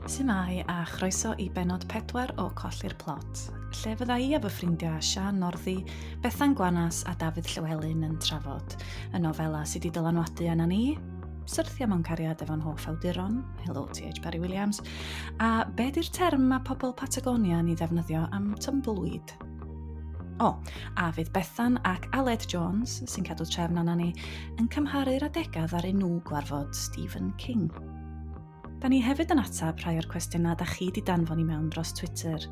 Su'mai a chroeso i bennod 4 o Colli'r Plot, lle fydda i a fy ffrindiau Siân Northy, Bethan Gwanas a Dafydd Llywelyn yn trafod y nofela sydd wedi dylanwadu arna ni, syrthio mewn cariad efo'n hoff awduron, hello T.H. Parry Williams, a be di'r term mae pobl Patagonia yn ei ddefnyddio am tumbleweed? O, a fydd Bethan ac Aled Jones, sy'n cadw trefn arna ni, yn cymharu'r adegau ddaru nhw gwarfod Stephen King. Da ni hefyd yn ateb rhai o'r cwestiynau da chi di danfon i mewn dros Twitter,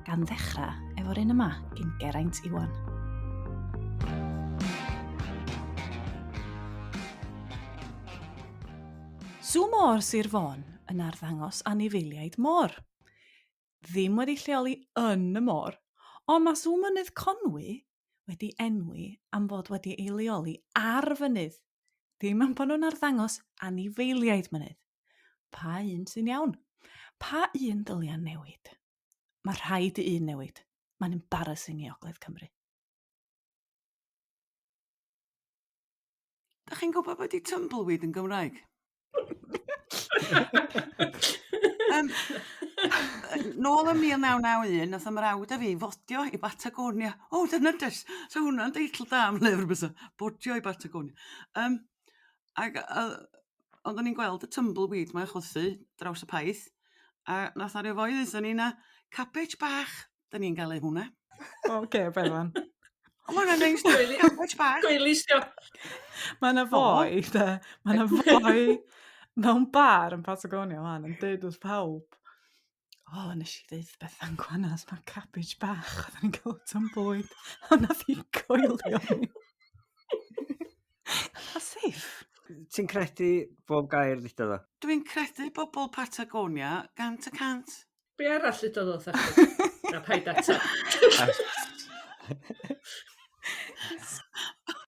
gan ddechrau efo'r un yma gyn Geraint Iwan. Sw Môr Sir Fôn yn arddangos anifeiliaid môr. Ddim wedi lleoli yn y môr, ond mae Sw Mynydd Conwy wedi enwi am fod wedi ei leoli ar fynydd, ddim am bod nhw'n arddangos anifeiliaid mynydd. Pa un sy'n iawn? Pa un ddylia newid? Mae rhaid i un newid. Mae'n embarrassing i Ogledd Cymru. Da chi'n gwybod beth di tumbleweed yn Gymraeg? um, nôl ym 1991, nath ymrawd a fi fodio i Batagonia. O, oh, dyna dys. So hwnna'n deitl da am lyfr bysa. Bodio i Batagonia. Um, ac uh, oeddwn ni'n gweld y tumbleweed mae'n chwythu draws y paith, a nath na ryw foi ddeutha ni na cabbage bach Da ni'n gael ei hwnna. Oce, okay, Bevan. O, mae hwnna'n neis. Cabbage bach. Gwelis dio. Mae yna foi, de. Mae yna foi mewn bar yn Patagonia wan yn deud wrth pawb. O, oh, nes i ddeud Bethan Gwanas, mae cabbage bach oedden ni'n cael tumbleweed. A nath i coelio mi. A safe. Ti'n credu bob gair ddudodd o? Dwi'n credu bobl Patagonia 100%. Be arall ddudodd o wrtha chdi? Na, paid ateb.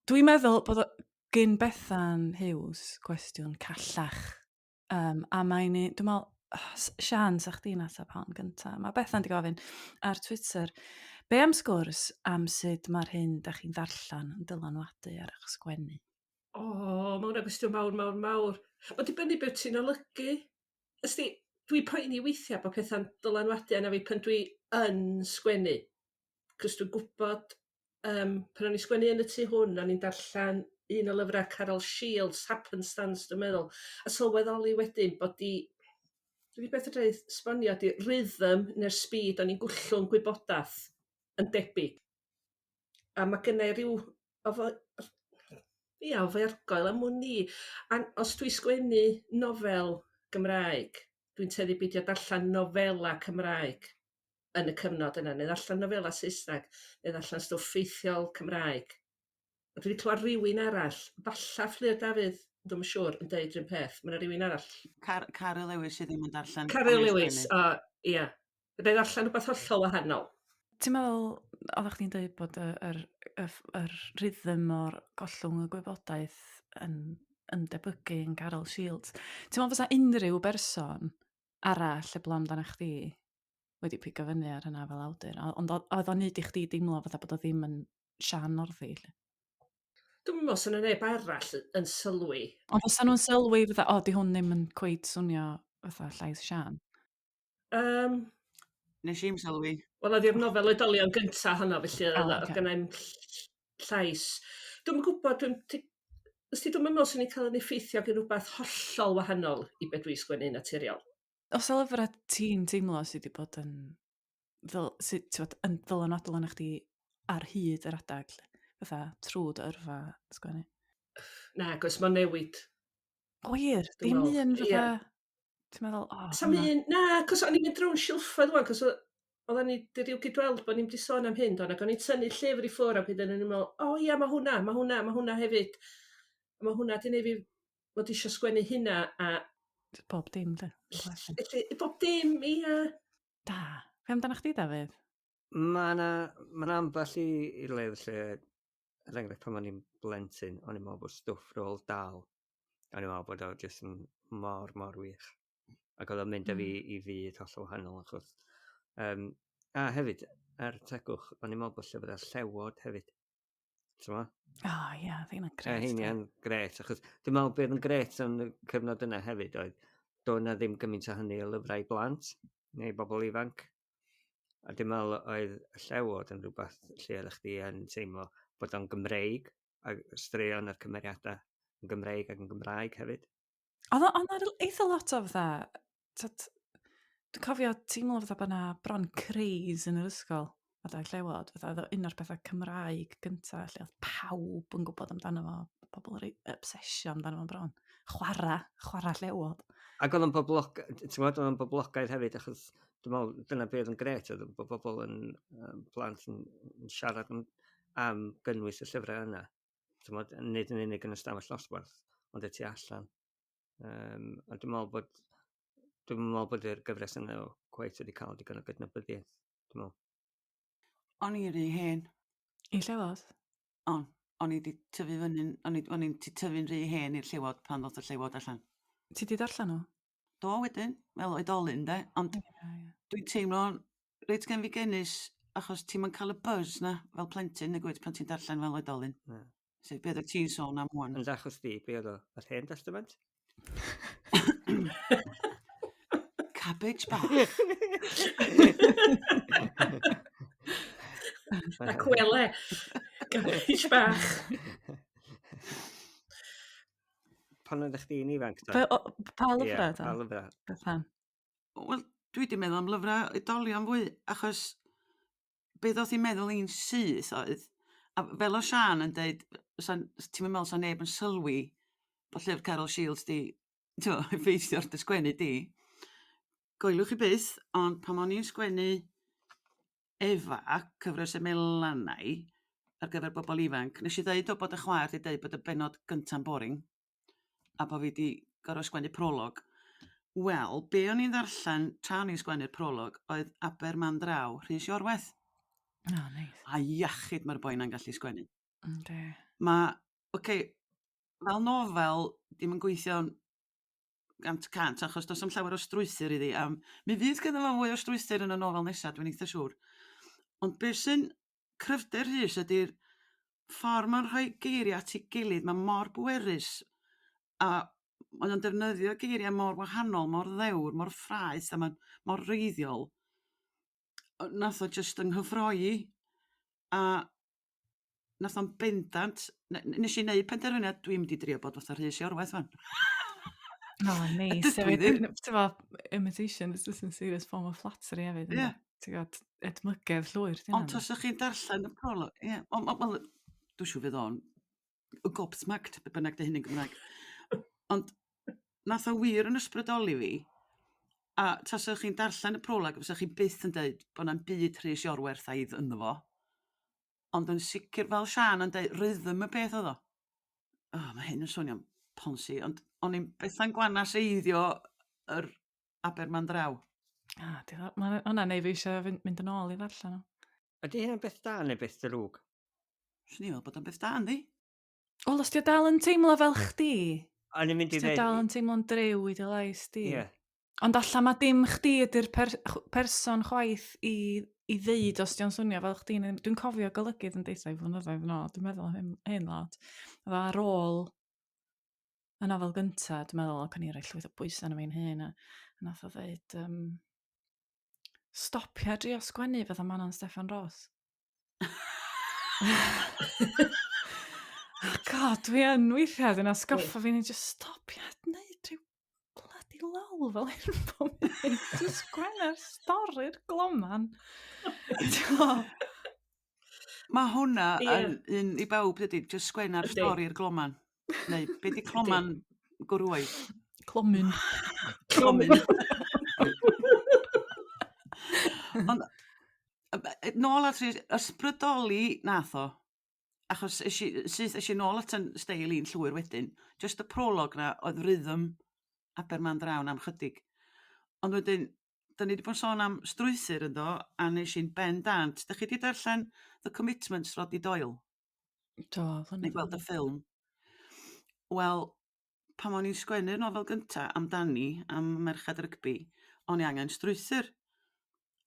Dwi'n meddwl bod gyn Bethan Hughes gwestiwn callach. Um, a mae'n... Dwi'n meddwl, oh, Sian, sa chdi'n ateb hon gynta. Mae Bethan di gofyn ar Twitter, be am sgwrs am sut mae'r hyn da chi'n ddarllen yn dylanwadu ar eich sgwennu? O, oh, mae hwnna gwestiwn mawr, mawr, mawr. Mae'n dibynnu beth ti'n olygu. Ysdi, dwi poeni weithia' bo' petha'n dylanwadu arna fi pan dwi yn sgwennu, 'c'os dwi'n gwbod yym pan o'n i sgwennu Yn y Tŷ Hwn o'n i'n darllan un o lyfra Carol Shields, Happenstance dwi'n meddwl, a sylweddoli wedyn bod 'i dwi byth yn rhaid esbonio 'di rhythm ne'r speed o'n i'n gwllwng gwybodath yn debyg. A ma' gynnai ryw ofo- ia ofergoel am wn i. A os dwi sgwennu nofel Gymraeg dwi'n tueddu beidio darllan nofela Cymraeg yn y cyfnod yna neu ddarllan nofela Saesneg neu ddarllan stwff ffeithiol Cymraeg. A dwi 'di clywad rywun arall, falla Fflur Dafydd, dwi'm yn siŵr, yn deud 'r un peth. Ma' 'na rywun arall. Car- Caryl Lewis sydd ddim yn darllen. Caryl Lewis, o ia. Fedra i ddarllen rhywbeth hollol wahanol. Ti'n meddwl, oeddech chdi'n dweud bod y, yr, y, yr rhythm o'r gollwng y gwybodaeth yn, yn debygu yn Carol Shields. Ti'n meddwl fysa unrhyw berson arall heblaw amdano chdi wedi pigo fyny ar hynna fel awdur? Ond oedd o'n neud i chdi deimlo fatha bod o ddim yn Sian Northy? Lle? Dwi'm yn meddwl 'sa 'na neb arall yn sylwi. Ond fysa nhw'n sylwi fatha, o, di hwn ddim yn cweit swnio fatha llais Sian? Um, Nes i'm sylwi. Wel oedd i'r nofel oedolion gynta honno felly oedd oh, okay. gennai'm llais. Dwi'm yn gwybod, dwi'n Ysdi dwi'm yn meddwl swn i'n cael yn effeithio gen rhywbeth hollol wahanol i be dwi'n sgwennu naturiol. Os o lyfrau ti'n teimlo sydd wedi bod yn, ddil, sydd, ti'n yn ddylanwadol arna chdi ar hyd yr adeg, fatha trwy dy yrfa sgwennu? Na, gos mae'n newid. Wir, dim un fatha... Yeah. Ti'n meddwl, o... Oh, Sam un, na, cos o'n i'n mynd rownd silffoedd wan, cos oedden ni 'di ryw gydweld bod ni'n di sôn am hyn, do, ac o'n i'n tynnu llyfr i ffwrdd ac wedyn o'n i'n meddwl, o ia, mae hwnna, mae hwnna, mae hwnna hefyd. Mae hwnna 'di neud fi fod eisiau sgwennu hynna a... Bob dim, de. Felly, bob dim, ia. Da. Be amdano chdi, Dafydd? Mae yna ma ambell i, i lyfr lle, er enghraifft pan o'n i'n blentyn, o'n i'n meddwl bod stwff Roald Dahl O'n i'n meddwl bod o jyst yn mor, mor wych. Ac oedd o'n mynd â fi i fyd hollol wahanol achos... Um, a hefyd, er tegwch, o'n i'n meddwl bod llyfrau llewod hefyd. Ti'n O, oh, ie, yeah, hynna'n gret. Hynna'n gret, achos dwi'n meddwl beth yn gret yn y cyfnod yna hefyd oedd Doedd 'na ddim gymaint o hynny o lyfrau i blant neu bobl ifanc. A dwi'n meddwl oedd y Llewod yn rhywbeth lle oeddech chdi yn teimlo bod o'n Gymreig a straeon a'r cymeriadau yn Gymreig ac yn Gymraeg hefyd. Oedd o'n eitha lot o fatha, tyd, dwi'n cofio teimlo fatha bod 'na bron craze yn yr ysgol adeg Llewod, fatha oedd o un o'r pethau Cymraeg gynta lle oedd pawb yn gwybod amdano fo, pobl yn obsesio amdano fo bron. Chwara, chwara Llewod. Ac oedd o'n boblog, ti'n gwybod, oedd o'n boblogaidd hefyd, achos dwi'n meddwl dyna beth oedd yn gret, oedd bod bobl yn, um, plant yn, yn siarad am, am gynnwys y llyfrau yna. Ti'n gwybod, nid yn unig yn y stafell ddosbarth, ond y tu allan. Um, a dwi'n meddwl bod dwi'n meddwl bod yr gyfres yna o cweit wedi cael digon o gydnabyddiaeth, dwi'n meddwl. O'n i rhy hen. I Llewod? On. O'n i 'di tyfu fyny'n o'n i o'n i'n 'di tyfu'n rhy hen i'r Llewod pan ddoth y Llewod allan. Ti 'di darllen nhw? Do wedyn, fel oedolyn 'de, ond yeah, yeah. dwi'n teimlo'n reit genfigennus achos ti'm yn cael y buzz 'na fel plentyn nag wyt pan ti'n darllen fel oedolyn. Yeah. Sef beth wyt ti'n sôn am ŵan. Yn dy achos di, be oedd o? Yr Hen Testament? Cabbage bach. A cwele. Cabbage bach. Pan oeddech chdi'n ifanc ta? Pa, o, pa lyfrau yeah, ta? Pa lyfrau? Bethan? Wel, dwi 'di meddwl am lyfrau oedolion fwy, achos be ddoth i'n meddwl i'n syth oedd, a fel o Siân yn deud, sa'n, ti'm yn meddwl 'sa neb yn sylwi bod llyfr Carol Shields 'di t'mo' effeithio ar dy sgwennu di. Goelwch chi byth, ond pan o'n i'n sgwennu Efa, cyfres y Melanau, ar gyfer bobl ifanc, nes i ddeud o bod y chwaer 'di deud bod y bennod gynta'n boring. A bo' fi 'di gor'o' sgwennu prolog. Wel, be' o'n i'n ddarllen tra o'n i'n sgwennu'r prolog oedd Aber Draw Rhys Iorwerth. O neis. A iachyd ma'r boi 'na'n gallu sgwennu. Yndi. Ma' oce, fel nofel dim yn gweithio'n 100% achos do's 'am llawer o strwythur iddi a mi fydd gynno fo fwy o strwythur yn y nofel nesa dwi'n eitha siŵr. Ond be' sy'n cryfder Rhys ydi'r ffor ma'n rhoi geiria at 'i gilydd ma' mor bwerus a mae o'n defnyddio geiria mor wahanol mor ddewr mor ffraeth a ma'n mor wreiddiol. Nath o jyst 'yng nghyffroi i a nath o'n bendant ne- nes i neud penderfyniad dwi'n mynd i drio bod fatha Rhys Iorwerth 'wan. O neis. Dydw i ddim. T'mo' imitation is just a serious form of flattery hefyd ynde? Ie. Ti'n gwbod edmygedd llwyr 'di hynna. Ond tasach chi'n darllen y prolog ie on' ma' wel dwi siŵr fydd o'n gobsmacked be' bynnag 'di hynny'n Gymraeg. Ond nath o wir yn ysbrydoli fi a tasach chi'n darllen y prolog fysach chi byth yn deud bo' na'm byd Rhys Iorwerthaidd ynddo fo. Ond yn sicr fel Siân yn deud rhythm y peth odd o. O ma' hyn yn swnio'n ponsi ond o'n i'n Bethan Gwanaseiddio yr Abermandraw. Ah, diddor- ma' hwnna'n neud fi eisiau fynd, mynd yn ôl i ddarllen o. Ydy hynna'n beth da neu beth drwg? Swn i'n meddwl bod o'n beth da, yndi? Wel, os di o dal yn teimlo fel chdi, O'n i'n mynd i os di o ddeud... dal yn teimlo'n driw i dy lais di. Ie. Ond alla ma dim chdi ydy'r per person chwaith i, i ddeud os di o'n swnio fel chdi. Dwi'n cofio golygydd yn deutha i flynyddoedd yn ôl, dwi'n meddwl hyn, hyn lot. Oedd o ar ôl y nofel gynta, dwi'n meddwl, ac o'n i'n rhoi llwyth o bwysau arno fi'n hun, a, a nath o ddeud, um, stopia drio sgwennu fatha Manon Steffan Ross. oh God, dwi yn weithiau, dwi'n asgoffa fi'n just stopia wneud rhyw bloody lol fel hyn bob munud. Just sgwenna'r stori'r gloman. Mae hwnna yn un i bawb dydy, just sgwenna'r stori'r gloman. Neu be di cloman gwrwaidd? Clomyn. Clomyn. Ond nôl at ysbrydoli nath o. Achos es i syth es i nôl at 'yn steil i'n llwyr wedyn. Jyst y prolog 'na oedd rhythm Aberman Drawn am chydig. Ond wedyn 'dan ni 'di bod yn sôn am strwythur yndo a nesh i'n bendant dych chi 'di darllen The Commitments Roddy Doyle? Do, Neu gweld y ffilm? Wel, pan o'n i'n sgwennu'r nofel gynta amdani, am merched rygbi, o'n i angen strwythur.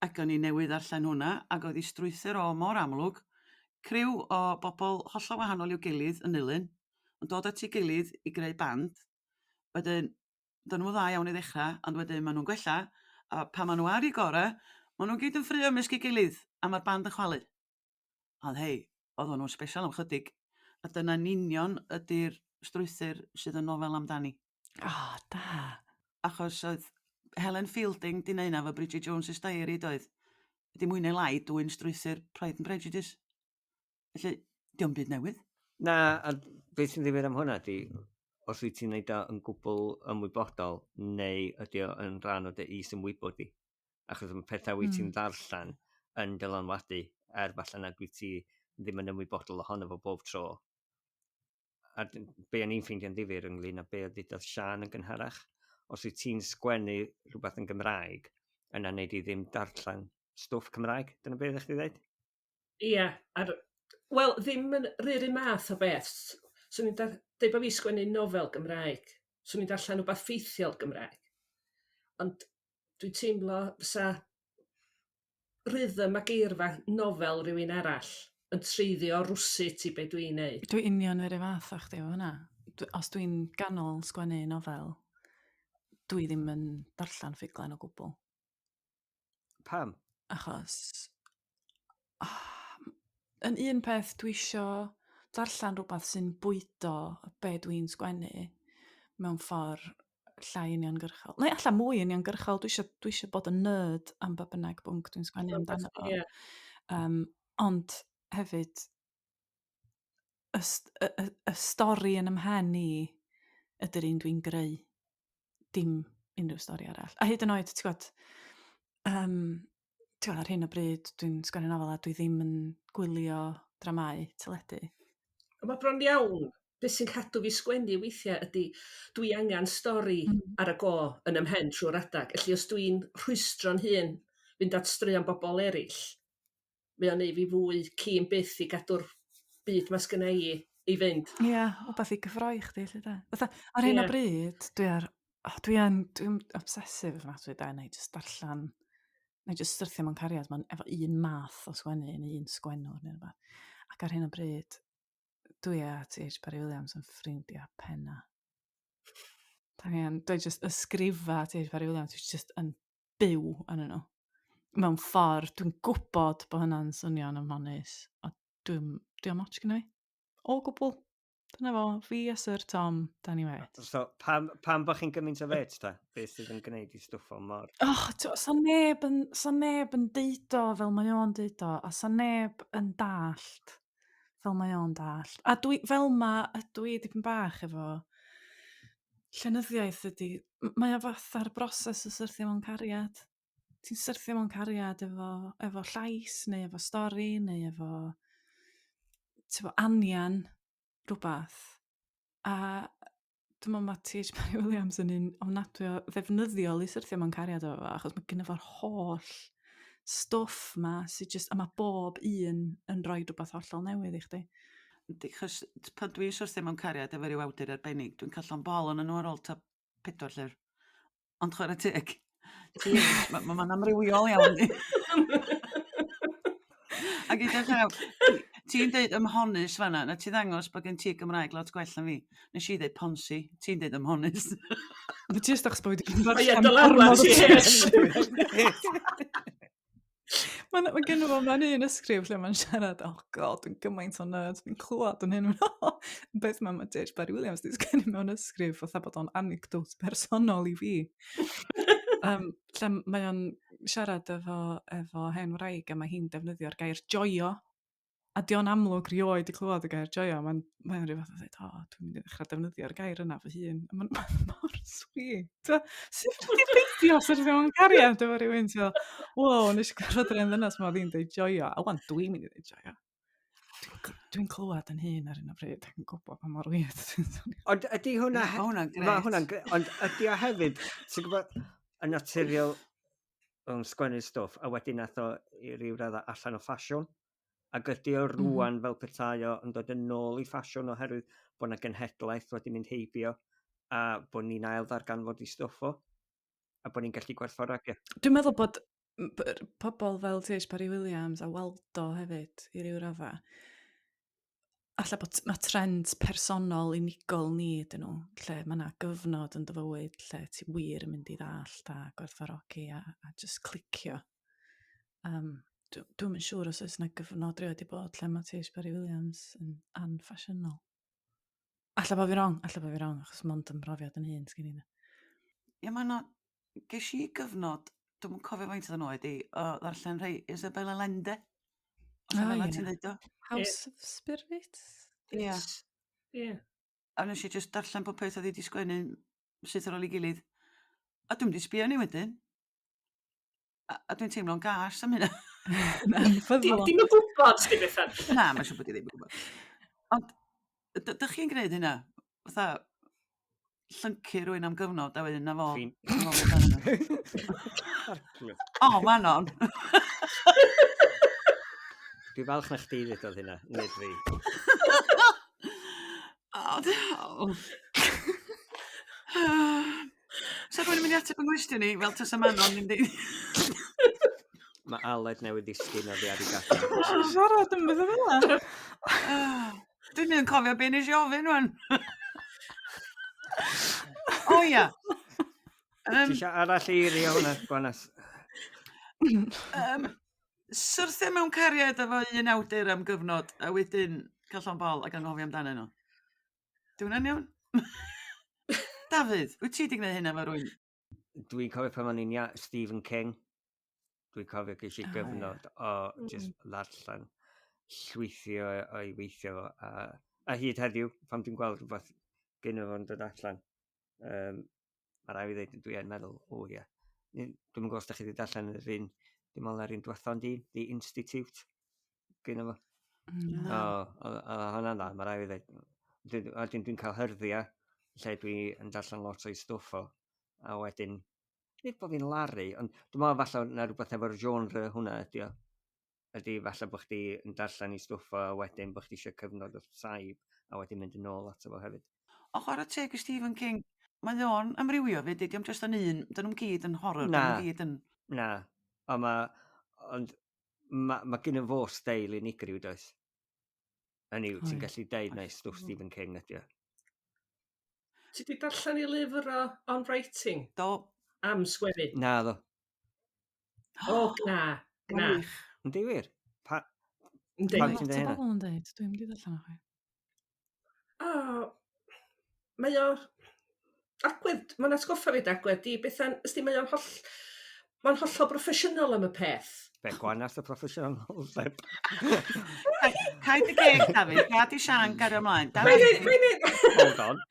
Ac o'n i newydd ddarllen hwnna ac oedd 'i strwythur o mor amlwg. Criw o bobl hollol wahanol i'w gilydd yn Nulyn yn dod at 'i gilydd i greu band. Wedyn Dyn nhw'm yn dda iawn i ddechrau, ond wedyn maen nhw'n gwella, a pan maen nhw ar eu gorau, maen nhw gyd yn ffraeo ymysg ei gilydd, a mae'r band yn chwalu. Ond hei, oedden nhw'n sbesial am chydig. A dyna'n union ydy'r strwythur sydd yn nofel amdani. O, oh, da. Achos oedd Helen Fielding 'di neud 'na efo Bridget Jones's Diary doedd? Ydi mwy neu lai dwyn strwythur Pride and Prejudice. Felly, dio'm byd newydd. Na, a beth sy'n ddifyr am hwnna 'di, os wyt ti'n neud o yn gwbl ymwybodol neu ydy o yn rhan o dy is-ymwybod di. Achos mae pethau wyt ti'n ddarllen yn dylanwadu, er falle nad wyt ti ddim yn ymwybodol ohono fo bob tro. A be o'n i'n ffeindio'n ddifyr ynglyn â be oedd ddudodd Siân yn gynharach, os wyt ti'n sgwennu rhywbeth yn Gymraeg, yna wnei di ddim darllen stwff Cymraeg, dyna be oeddech chdi ddeud? Ia, ar... Wel, ddim yn rhy'r un math o beth. 'Swn i'n deud bo' fi sgwennu nofel Gymraeg, 'swn i'n darllen wbath ffeithiol Gymraeg. Ond dwi'n teimlo fysa rhythm a geirfa nofel rywun arall yn treiddio rwsut i be dwi'n neud. Dwi union yr un fath â chdi efo hwnna. Os dwi'n ganol sgwennu nofel, dwi ddim yn darllen ffuglen o gwbl. Pam? Achos oh, yn un peth dwi isio darllen rhywbeth sy'n bwydo be dwi'n sgwennu mewn ffordd llai uniongyrchol. Neu alla mwy uniongyrchol, dwi eisiau, dwi eisiau bod yn nerd am ba bynnag bwnc dwi'n sgwennu amdano fo. Yeah. Ond hefyd, y, y, y, y stori yn 'y mhen i ydy'r un dwi'n greu, dim unrhyw stori arall. A hyd yn oed, ti'n gwybod, ti'n gwybod, ar hyn o bryd dwi'n sgwennu nofel a dwi ddim yn gwylio dramâu teledu. Mae bron iawn, beth sy'n cadw fi sgwennu weithiau ydy dwi angen stori ar y go yn 'y mhen trwy'r adag. Felly os dwi'n rhwystro'n hun fynd at straeon bobl eraill, mae o'n neud fi fwy keen byth i gadw'r byd 'ma sgynna i i fynd. Ia, wbath i gyffroi chdi 'lly 'de. Fatha ar hyn o bryd dwi ar oh, dwi yn dwi'n obsessive ofnadwy 'de, 'nai jyst darllen 'nai jyst syrthio mewn cariad mewn efo un math o sgwennu neu un sgwennwr neu rwbath. Ac ar hyn o bryd dwi a T.H. Parry Williams yn ffrindia penna. Da ni yn, dwi jyst ysgrifa T.H. Parry Williams, dwi jyst yn byw arnyn nhw. Mewn ffordd, dwi'n gwybod bod hynna'n swnio'n ymhonus, a dwi'n dwi am ots gyda fi. O gwbl. Dyna fo, fi a Sir Tom, da ni wet. So, pam, pam bod chi'n gymaint o fêts ta? Beth sydd yn gwneud i stwff o mor? Oh, sa neb yn, sa neb yn deud o fel mae o'n deud o, a sa neb yn dallt fel mae o'n dallt. A dwi, fel ma, ydw i dipyn bach efo llenyddiaeth ydy, mae o fatha'r broses o syrthio mewn cariad. Ti'n syrthio mewn cariad efo, efo llais neu efo stori neu efo t'bo' anian rhywbeth. A dwi'n meddwl mae T.H. Parry Williams yn un ofnadwy o ddefnyddiol i syrthio mewn cariad efo fo achos mae gynno fo'r holl stwff 'ma sy jyst a ma' bob un yn rhoi rhywbeth hollol newydd i chdi. Yndi, 'chos pan dwi'n syrthio mewn cariad efo ryw awdur arbennig, dwi'n cael llond bol onyn nhw ar ôl tua pedwar llyfr. Ond chwarae teg, ti, mae'n ma, ma amrywiol iawn. A gyda llaw, ti'n deud ymhonus fanna, na ti ddangos bod gen ti Gymraeg lot gwell na fi. Nes i ddeud ponsi, ti'n deud ymhonus. Mae jyst achos bod fi wedi darllen gormod o Mae'n ma gen fo, mae'n un ysgrif lle mae'n siarad, oh god, dwi'n gymaint o nerd, dwi'n clywed yn hyn. Beth mae mae J.H. Barry Williams wedi sgwennu mewn ysgrif, fatha bod o'n anecdote personol i fi. Lle mae o'n siarad efo, efo hen wraig a mae hi'n defnyddio'r gair joio. A 'di o'n amlwg rioed 'di clywed y gair joio, mae'n mae o'n rhyw fath o ddeud, o, dwi'n mynd i ddechrau defnyddio'r gair yna fy hun. A mae'n ma mor sweet. Sut fedri di beidio syrthio mewn cariad efo rhywun ti'n fel, wow, nes i gyfarfod yr hen ddynas 'ma oedd hi'n deud joio, a wan dwi'n mynd i ddeud joio. Dwi'n dwi clywed yn hun ar hyn o bryd ac yn gwybod pa mor weird dwi'n swnio. Ond ydy hwnna... Mae hwnna'n grêt. Mae hwnna'n grêt. Ond ydy o hefyd, ti'n gwybod, yn naturiol o'n sgwennu stwff, a wedyn nath o i ryw raddau allan o ffasiwn. Ac ydy o rŵan fel petai o yn dod yn ôl i ffasiwn oherwydd bod 'na genhedlaeth wedi mynd heibio a bod ni'n ail ddarganfod i stwff o a bod ni'n gallu gwerthfawrogi. Dwi'n meddwl bod pobl fel T.H. Parry Williams a Waldo hefyd i ryw raddau. Alla bod mae trends personol unigol ni ydyn nhw, lle mae yna gyfnod yn dy fywyd lle ti wir yn mynd i ddallt a gwerthfawrogi a just clicio. Dwi'm yn siŵr os oes yna gyfnod rioed 'di bod lle mae T.H. Parry Williams yn anffasiynol. Alla bod fi wrong, alla bod fi wrong, achos mond yn brofiad yn hun sgyn i. Ie, mae yna... Ges i gyfnod, dwi'm yn cofio faint oedd yn oed i, o ddarllen rhai Isabel Allende. Os oh, yeah. ti'n dweud o. House yeah. of Spirits? Ie. Yeah. Yeah. A nes i just darllen pob peth oedd hi wedi sgwennu syth ar ôl ei gilydd. A dwi'm di sbio ni wedyn. A dwi'n teimlo'n gas am hynna. Dim yn gwybod, sti Bethan. Na, mae'n siŵr bod i ddim yn gwybod. Ond, dych chi'n gwneud hynna? Fatha, llyncu rhywun am gyfnod a wedyn na fo. Fi'n... O, Manon. Dwi'n falch na chdi ddudodd hynna, nid fi. O, no. Sa rhywun yn mynd i ateb yng nghwestiwn i fel tasa Manon mynd i... Mae Aled newydd ddisgyn oddi ar ei gadair. Siarad yn beth fel yna. Dwi'n mynd yn cofio be nes i ofyn rwan. O ia. Ti eisiau arall i eirio hwnna, Gwanas? Syrthio mewn cariad efo un awdur am gyfnod a wedyn cael llond bol ac anghofio amdanyn nhw. Di hwnna'n iawn? Dafydd, wyt ti wedi gwneud hynna efo rywun? Dwi'n cofio pan o'n i'n ia, Stephen King. Dwi'n cofio ges i gyfnod o just ddarllen llwythi o'i weithio fo. A hyd heddiw, pan dwi'n gweld rhywbeth gynno fo'n dod allan, mae rhaid fi ddweud, dwi yn meddwl, o ie. Dwi'm yn gwybod os da chi wedi darllen yr un, dwi'n meddwl yr un diwetha ond un, The Institute, gynno fo. Na. O, o, hwnna'n dda, mae rhaid fi ddweud. A wedyn dwi'n cael hyrddiau, lle dwi yn darllen lot o'i stwff o, a wedyn, nid bod fi'n laru, ond dwi'n meddwl falle na rhywbeth efo'r genre hwnna ydi o. Ydy falle bod chdi yn darllen ei stwff o, a wedyn bod chdi eisiau cyfnod o saib, a wedyn mynd yn ôl ato fo hefyd. O chwarae teg i Stephen King, mae o'n amrywio fyd, dydy o'm jyst yn un, dyn nhw'm gyd yn horror, dyn nhw'm gyd yn... Na, ond ma, ond ma, ma gynno fo steil unigryw, does? Hynny yw, ti'n gallu deud na stwff Stephen King ydy o. Ti di darllen ei lyfr o On Writing? Do. Am sgwennu? Na, ddo. O, gna, gna. Yndi wir? Pa... Yndi. Pam ti'n Lot deud o hynna? bobl yn dweud, dwi'n mynd i ddarllen o chwaith. O, mae o agwedd, mae'n atgoffa fi agwedd di, Bethan, ysdi mae o'n holl, mae'n hollol broffesiynol am y peth. Be, gwanas y proffesiynoldeb. Cau dy geg, Dafydd. Gad i Sian gario ymlaen. Dafydd. Mae'n Hold on.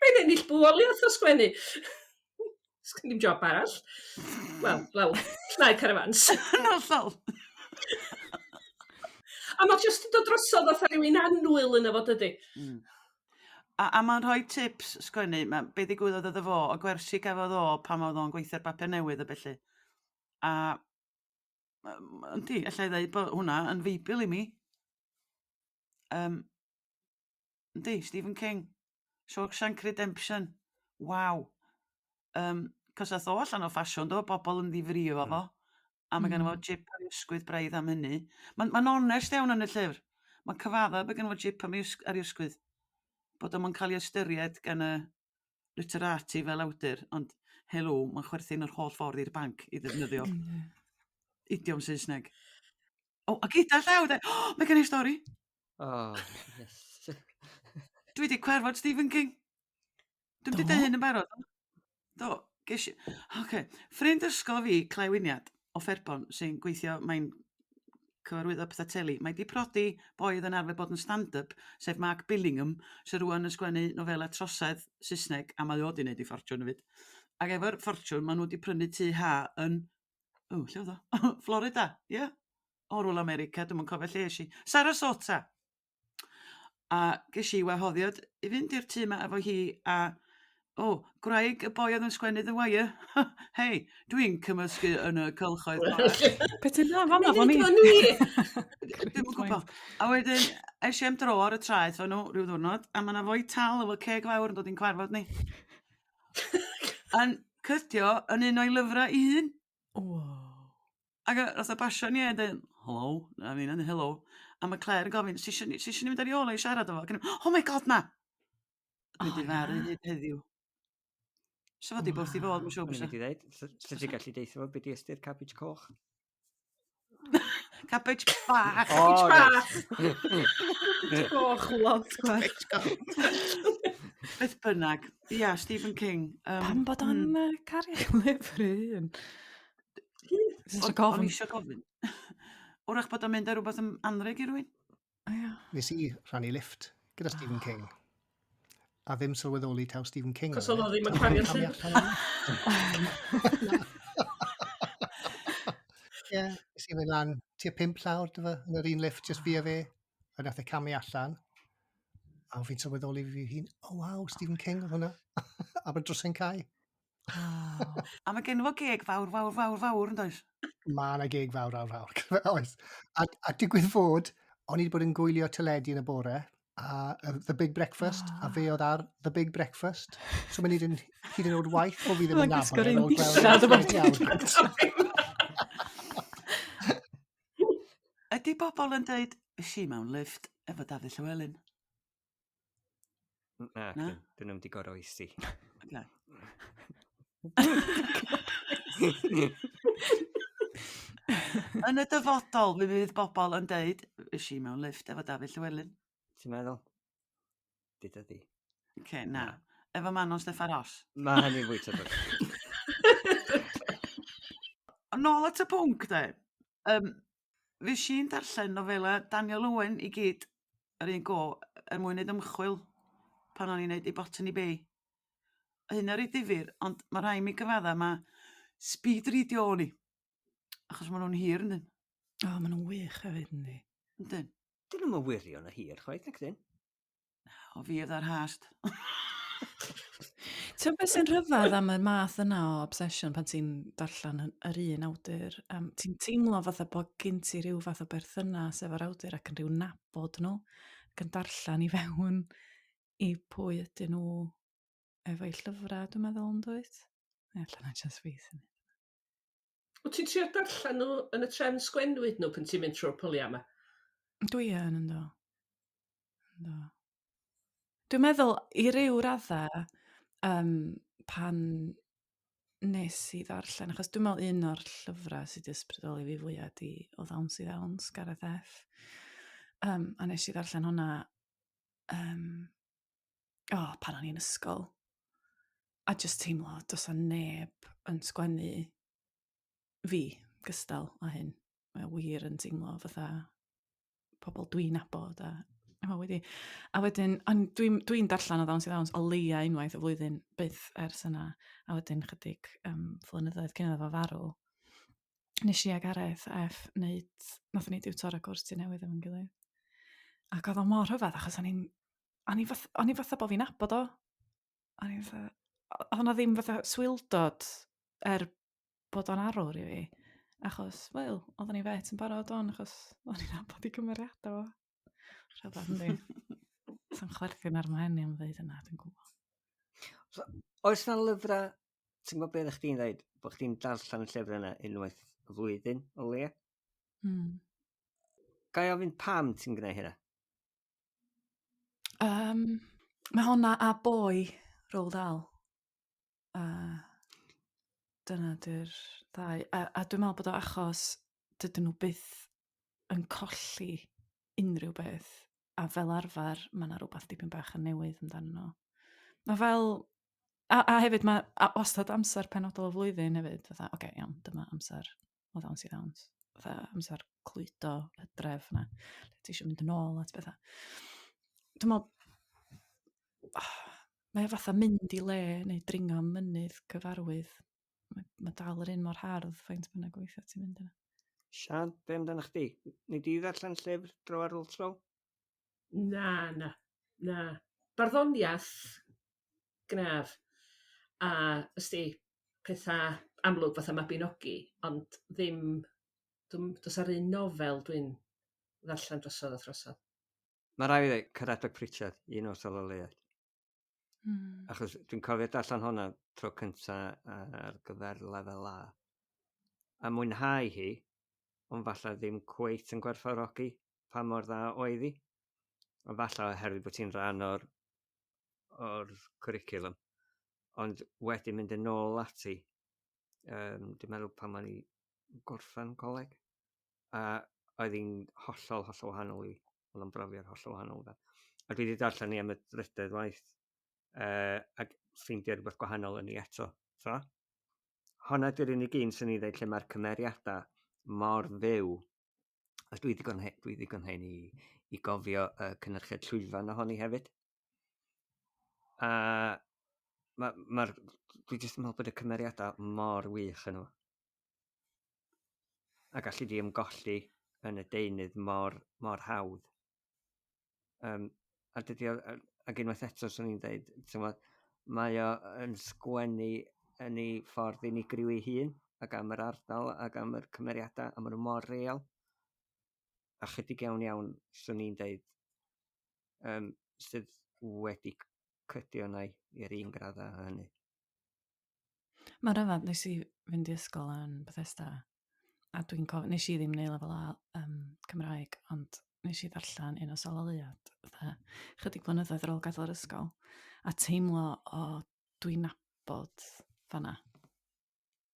Mae'n ennill bywoliaeth o sgwennu. Sgyn i'm job arall. Wel, wel, llnau carafans. Yn hollol. A mae jyst yn dod drosodd fatha rhywun annwyl yna fo, dydy. A mae'n rhoi tips sgwennu, ma, be ddigwyddodd iddo fo, y gwersi gafodd o pan oedd o'n gweithio'r bapur newydd a felly. A yndi, alla i ddeud bod hwnna yn feibl i mi. Yndi, Stephen King. Shawshank Redemption. Waw. Cos ath o allan o ffasiwn, do, bobl yn ddifrïo efo fo. A mae gynno fo jip ar ei ysgwydd braidd am hynny. Mae'n ma onest iawn yn y llyfr. Mae'n cyfadda bod gynno fo jip am ei ar ei ysgwydd. Bod o'm yn cael ei ystyried gan y literati fel awdur, ond helo, mae'n chwerthin yr holl ffordd i'r banc i ddefnyddio idiom Saesneg. O, a gyda llaw, de, oh, mae gen i stori. Oh, yes. Dwi wedi cwarfod Stephen King. Dwi'm 'di deud hyn yn barod. Do, ges i... Oce. Ffrind ysgol fi, Clai Winiad, o Fferbon, sy'n gweithio, mae'n cyfarwyddo pethau teli. Mae 'di prodi boi oedd yn arfer bod yn stand-up, sef Mark Billingham, sy'n rŵan yn sgwennu nofelau trosedd Saesneg, a mae o 'di wneud ei ffortiwn hefyd. Ac efo'r ffortiwn, maen nhw 'di prynu tŷ ha yn... O, lle oedd o? Florida, ie? Yeah? O, rwla America, dwi'm yn cofio lle es i. Sarasota! A ges i wahoddiad i fynd i'r tŷ 'ma efo hi a o, gwraig y boi oedd yn sgwennu The Wire. Hei, dwi'n cymysgu yn y cylchoedd gorau. Be ti'n dda fan'na fo ni? Dwi'm yn gwybod. A wedyn es i am dro ar y traeth efo nhw rhyw ddiwrnod a ma' 'na foi tal efo ceg fawr yn dod i'n cwarfod ni. Yn cydio yn un o'i lyfrau ei hun. Wow. Ac nath o basio ni a deud, hello, a fi'n mynd, hello. A mae Claire yn gofyn, si eisiau ni mynd ar ei ôl o i siarad efo? Ac o'n i, oh my god, na! Dwi'n oh, difaru hyd heddiw. So fod i wrth i fod, mae'n siŵr. O'n i'n mynd i ddeud, lle ti'n gallu deithio fo, beth di ystyr cabbage coch? Cabbage bach. Oh, bach. Cabbage coch, lot gwell. Beth bynnag. Ia, Stephen King. Pam bod o'n caru lyfr ei hun? O'n i eisiau gofyn. Wrach bod o'n mynd ar rhywbeth yn anreg i rywun? Ia. Nes i rhannu lift gyda Stephen King. A ddim sylweddoli taw Stephen King. Cos oedd o ddim yn cario llyfr. Ie, nes i fynd lan tua pump llawr dy fe, yn yr un lift, just fi a fe. A nath e camu allan. A fi'n sylweddoli fi hun, oh wow, Stephen King oedd hwnna. A bod drws yn cau. Oh. A mae gen fo geg fawr, fawr, fawr, fawr, yn does? Mae yna geg fawr, fawr, fawr. Oes. A, a digwydd fod, o'n i wedi bod yn gwylio teledu yn y bore, a The Big Breakfast, a fe oedd ar The Big Breakfast. So mae'n hyd yn, hyd yn oed waith o fi ddim yn nabod. Gwisgo'r un dillad Ydy bobl yn dweud, es i mewn lift efo Dafydd Llywelyn? Na, Na? dyn nhw'n di goroesi. Okay. Yn y dyfodol, mi fydd bobl yn deud, es i mewn lift efo Dafydd Llywelyn. Ti'n meddwl? Dyda di. Oce, na. Efo Manon Steffan Ros. Mae hynny'n fwy tebyg. Nôl at y pwnc, de. Um, Fues i'n darllen nofela Daniel Owen i gyd ar un go er mwyn neud ymchwil pan o'n i'n neud i Botany Bay. Hynna reit ddifyr, ond ma' rhai' mi gyfadda ma' speed readio o'n i. Achos ma' nhw'n hir yndyn? O, ma' nhw'n wych hefyd yndi? Yndyn. Dyn nhw'm yn wirion o hir chwaith, nac ydyn? O fi oedd ar hast. Ti'n beth sy'n rhyfedd am y math yna o obsession pan ti'n darllen yr un awdur? Um, ti'n teimlo fatha bod gen ti rhyw fath o berthynas efo'r awdur ac yn rhyw nabod nhw ac yn darllen i fewn i pwy ydyn nhw efo'u llyfrau, dwi'n meddwl, yn dwyt? Neu allan na just fi sy'n Wyt ti'n trio darllen nhw yn y trefn sgwennwyd nhw pan ti'n mynd trwy'r pyliau yma? Dwi yn, ynddo. Ynddo. Dwi'n meddwl, i ryw raddau, um, pan nes i ddarllen, achos dwi'n meddwl un o'r llyfrau sydd wedi ysbrydoli fi fwyaf di O Ddawns i Ddawns, Gareth F. Um, a nes i ddarllen hwnna um, oh, pan o'n i'n ysgol. A just teimlo, does 'na neb yn sgwennu fi gystal â hyn. Mae o wir yn teimlo fatha pobl dwi'n nabod a o wedi. A wedyn, ond dwi'n dwi darllen o Ddawns i Ddawns o leia unwaith y flwyddyn byth ers yna. A wedyn chydig um, flynyddoedd cyn iddo fo farw, nes i a Gareth F wneud, nathon ni diwtor ar gwrs Tŷ Newydd efo'n gilydd. Ac oedd o mor rhyfedd achos o'n i'n, o'n i fath, o'n i fatha bod fi'n nabod o. O'n i fatha, oedd o'na ddim fatha swildod er bod o'n arwr i fi. Achos, wel, oedden ni fet yn barod o'n, achos o'n i'n nabod i cymeriadau fo. Rhyfedd, yndi. Sa'n chwerthin ar mhen i am ddeud yna, dwi'n gwybod. So, oes na lyfrau, ti'n gwybod beth chdi'n dweud, bod chdi'n darllen y llyfr yna unwaith y flwyddyn o leia? Ga i ofyn pam ti'n gwneud hynna? Um, mae honna a boi Roald Dahl. A dyna di'r ddau. A, a dwi'n meddwl bod o achos dydyn nhw byth yn colli unrhyw beth. A fel arfer, mae yna rhywbeth dipyn bach yn newydd amdano nhw. Mae fel... A, a hefyd mae a wastad amser penodol o flwyddyn hefyd. Fatha, oce, okay, iawn, dyma amser o ddawns i ddawns. Fatha amser clwydo hydref yna. Lle ti eisiau mynd yn ôl at bethau. Dwi'n meddwl, oh, mae o fatha mynd i le neu dringo mynydd cyfarwydd. Mae, mae dal yr un mor hardd faint bynnag weithiau ti'n mynd yna. Sian, be amdano chdi? Nei di ddarllen llyfr dro ar ôl tro? Na, na, na. Barddoniaeth gnaf. A ysdi petha amlwg fatha Mabinogi, ond ddim, dwi'm, does 'a'r un nofel dwi'n ddarllen drosodd a throsodd. Mae rhaid i fi ddweud, Caradog Pritchard, Un Nos Ola Leuad. Achos dwi'n cofio darllen hwnna tro cynta ar gyfer lefel A. A mwynhau hi, ond falle ddim cweit yn gwerthfawrogi pa mor dda oedd hi. Ond falle oherwydd bod ti'n rhan o'r, or cwricwlwm. Ond wedyn mynd yn ôl ati, um, dwi'n meddwl pan o'n i gorffen coleg, a oedd hi'n hollol, hollol wahanol i, oedd o'n brofiad hollol wahanol. Da. A dwi wedi darllen ni am y drydedd waith, ac ffeindio rhywbeth gwahanol yn ei eto. So, honna di'r unig un sy'n ei ddeud lle mae'r cymeriadau mor fyw. A dwi ddigon, dwi ddigon hen i, i gofio y uh, cynhyrchiad llwyfan ohoni hefyd. A mae'r, ma, dwi jyst yn meddwl bod y cymeriadau mor wych yn nhw. A gallu di ymgolli yn y deunydd mor, mor hawdd. Um, a dydy o, ac unwaith eto, swn i'n dweud, t'mod, mae o yn sgwennu yn ei ffordd unigryw ei hun, ac am yr ardal, ac am yr cymeriadau, a maen nhw mor real. A chydig iawn iawn, swn i'n dweud, um, sydd wedi cydio yna i'r un graddau â hynny. Mae'n rhyfedd, nes i fynd i ysgol yn Bethesda, a dwi'n cofio, nes i ddim neud lefel A um, Cymraeg, ond nes i ddarllen Un o Sawl Oleuad, fatha, chydig blynyddoedd ar ôl gadael yr ysgol, a teimlo, o, dwi'n nabod fanna.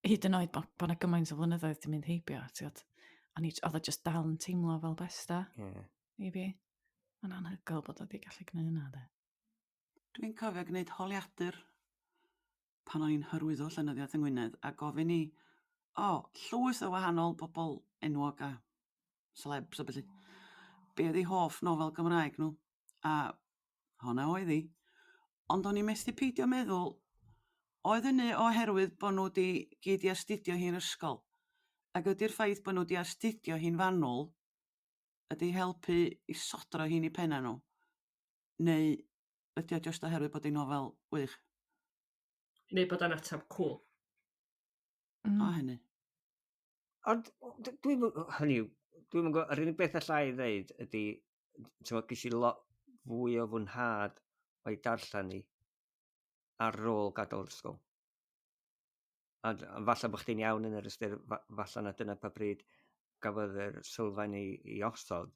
Hyd yn oed bod bo 'na gymaint o flynyddoedd di mynd heibio, ti'n gwbod, o'n i, oedd o just dal yn teimlo fel Bethesda yeah. i fi. Mae'n anhygoel bod o wedi gallu gwneud hynna, de. Dwi'n cofio gwneud holiadur pan o'n i'n hyrwyddo llenyddiaeth yng Ngwynedd a gofyn i, o, llwyth o wahanol bobl enwog a celebs a ballu, be oedd eu hoff nofel Gymraeg nhw, a honna oedd hi. Ond o'n i methu peidio meddwl, oedd hynny oherwydd bod nhw 'di gyd 'di astudio hi'n ysgol, ac ydy'r ffaith bod nhw 'di astudio hi'n fanwl ydy helpu i sodro hi'n 'u penna nhw, neu ydy o jyst oherwydd bod hi'n nofel wych? Neu bod o'n ateb cwl. A hynny. Ond dwi'n, hynny yw, dwi'n gwybod, yr unig beth allai i ddeud ydy, ti'n ges i lot fwy o fwynhad o'i darllen ni ar ôl gadael yr ysgol. A falle bod chdi'n iawn yn yr ystyr, falle na dyna pa bryd gafodd yr sylfaen ei, ei osod,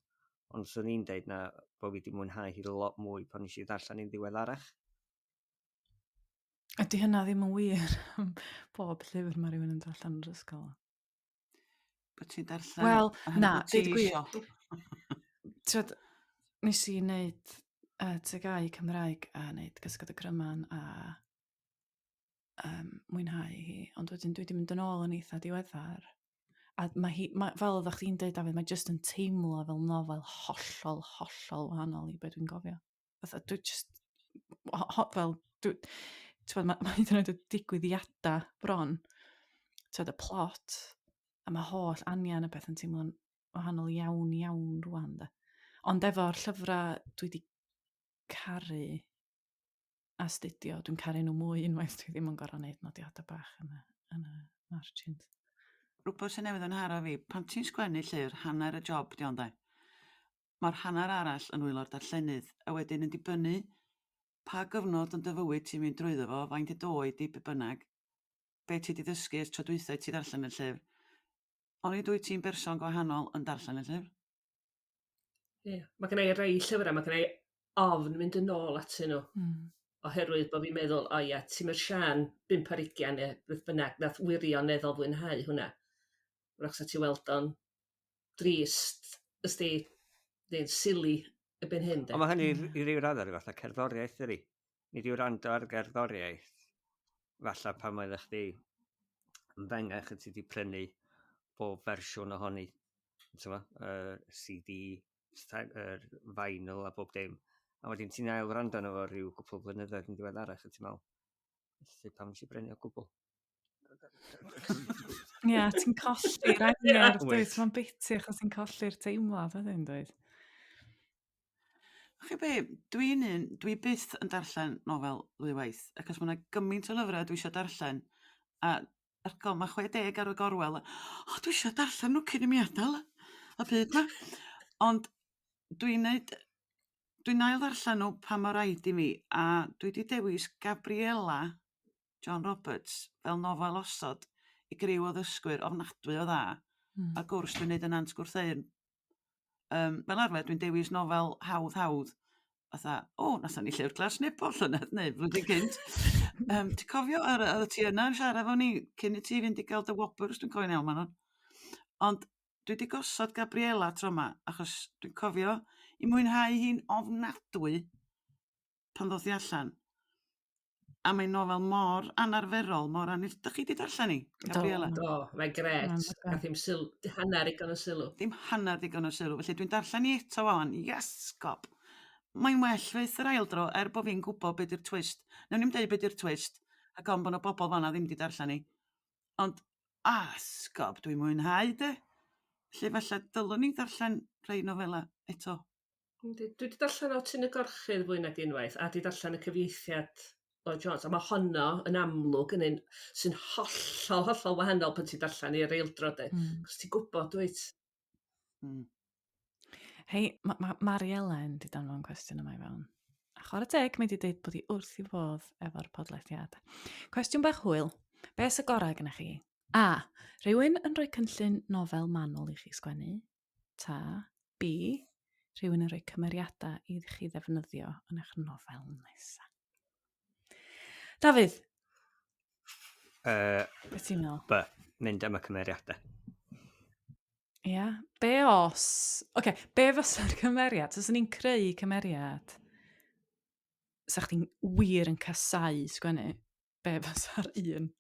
ond swn i'n deud na bod fi wedi mwynhau hi lot mwy pan nes i ddarllen hi'n ddiweddarach. Ydy hynna ddim yn wir am bob llyfr mae rhywun yn darllen yn yr ysgol? Bod ti'n darllen... Wel, na, deud gwir. Tyd, nes i wneud TGAU Cymraeg a wneud Cysgod y Cryman a um, mwynhau hi, ond wedyn dwi wedi mynd yn ôl yn eitha diweddar. A mae hi, mae, fel oeddech chdi'n dweud, Dafydd, mae jyst yn teimlo fel nofel hollol, hollol wahanol i beth dwi'n gofio. Fatha, dwi just, ho, ho, fel, dwi, ti'n mae, mae hyd yn oed y digwyddiadau bron, ti'n y plot, a mae holl anian y peth yn teimlo'n wahanol iawn, iawn rwan, de. Ond efo'r llyfrau dwi wedi caru astudio, dwi'n caru nhw mwy unwaith dwi ddim yn gorfod wneud nodiadau bach yn y, yn y margins. Rhywbeth sy'n newydd yn haro fi, pan ti'n sgwennu llyfr, hanner y job di ond de. Mae'r hanner arall yn nwylo'r darllenydd, a wedyn yn dibynnu pa gyfnod yn dy fywyd ti'n mynd drwyddo fo, faint y d'oed di, be bynnag, be ti 'di ddysgu ers tro dwytha i ti ddarllen y llyfr. Onid wyt ti'n berson gwahanol yn darllen y llyfr? Ie, ma' gynna i rei llyfra ma' gynna i ofn mynd yn ôl atyn nhw. Oherwydd bo' fi'n meddwl o ia ti'm yr Siân bump ar ugian ne' beth bynnag nath wirioneddol fwynhau hwnna. 'W'rach 'sa ti weld o'n drist ysdi neu'n silly erbyn hyn 'de. Ond ma' hynny i ryw radda ryw fath o cerddoriaeth dydi? Nid i wrando ar gerddoriaeth falle pan oeddech chdi yn fengach a ti 'di prynu bob fersiwn ohoni t'mo' yy CD yr vinyl a bob dim. A wedyn ti'n ail wrando arno fo rhyw gwpl o blynyddoedd yn ddiweddarach a ti'n meddwl, felly pam nes i brynu o gwbl? Ie, ti'n colli'r angerdd, dwyt? Mae'n biti achos ti'n colli'r teimlad wedyn, dwyt? Chi be, dwi'n un, dwi byth yn darllen nofel ddwywaith, achos mae yna gymaint o lyfrau dwi eisiau darllen, a ergo, mae 60 ar y gorwel, a o, dwi eisiau darllen nhw cyn i mi adael y byd 'ma. Ond dwi'n neud, dwi'n ail ddarllen nhw pan mae raid i mi, a dwi 'di dewis Gabriela John Roberts fel nofel osod i griw o ddysgwyr ofnadwy o dda. Ar gwrs dwi'n neud yn Nant Gwrtheyrn. Um, fel arfer, dwi'n dewis nofel hawdd hawdd. Fatha, o, nathon ni Llyfr Glas Nebo llynedd neu flwyddyn gynt. Um, ti'n cofio, ar, ar ti yna yn siarad efo ni cyn i ti fynd i gael dy wobr, os dwi'n cofio'n iawn, Manon. Ond dwi wedi gosod Gabriela tro yma, achos dwi'n cofio i mwynhau hi'n ofnadwy pan ddoth hi allan. A mae'n nofel mor anarferol, mor anif... Dych chi 'di darllen hi, Gabriela? Do, mae'n grêt. Gath hi'm syl- hanner digon o sylw. Dim hanner digon o sylw, felly dwi'n darllen hi eto wan. Iesgob! Mae'n well fyth yr ail dro, er bo fi'n gwybod be di'r twist. Nawn ni'm deud be di'r twist, ac ofn bo 'na bobl fan'na ddim 'di darllen hi. Ond, asgob, dwi'n mwynhau de. Felly falle dylwn i ddarllen rhei nofela eto. Yndi. Dwi 'di darllen o Tyn y Gorchudd fwy nag unwaith a 'di darllen y cyfieithiad Lloyd Jones a ma' honno yn amlwg yn un sy'n hollol hollol wahanol pan ti'n darllen 'i yr eildro 'de. 'C'os ti'n gwbod dwyt? Hei, ma' ma' Mari Elen 'di danfon cwestiwn yma i fewn. A chwarae teg, mae 'di deud bod hi wrth 'i fodd efo'r podlediad. Cwestiwn bach hwyl. Be sy gorau gennych chi? A. Rhywun yn rhoi cynllun nofel manwl i chi sgwennu. Ta. B. Rhywun yn rhoi cymeriadau i chi ddefnyddio yn eich nofel nesaf. Dafydd! Beth ti'n meddwl? B. Mynd am y cymeriadau. Ia. Yeah. Be os... Oce, okay, be fysa'r cymeriad? Os ni'n creu cymeriad, sa chdi'n wir yn casau sgwennu, be fysa'r un?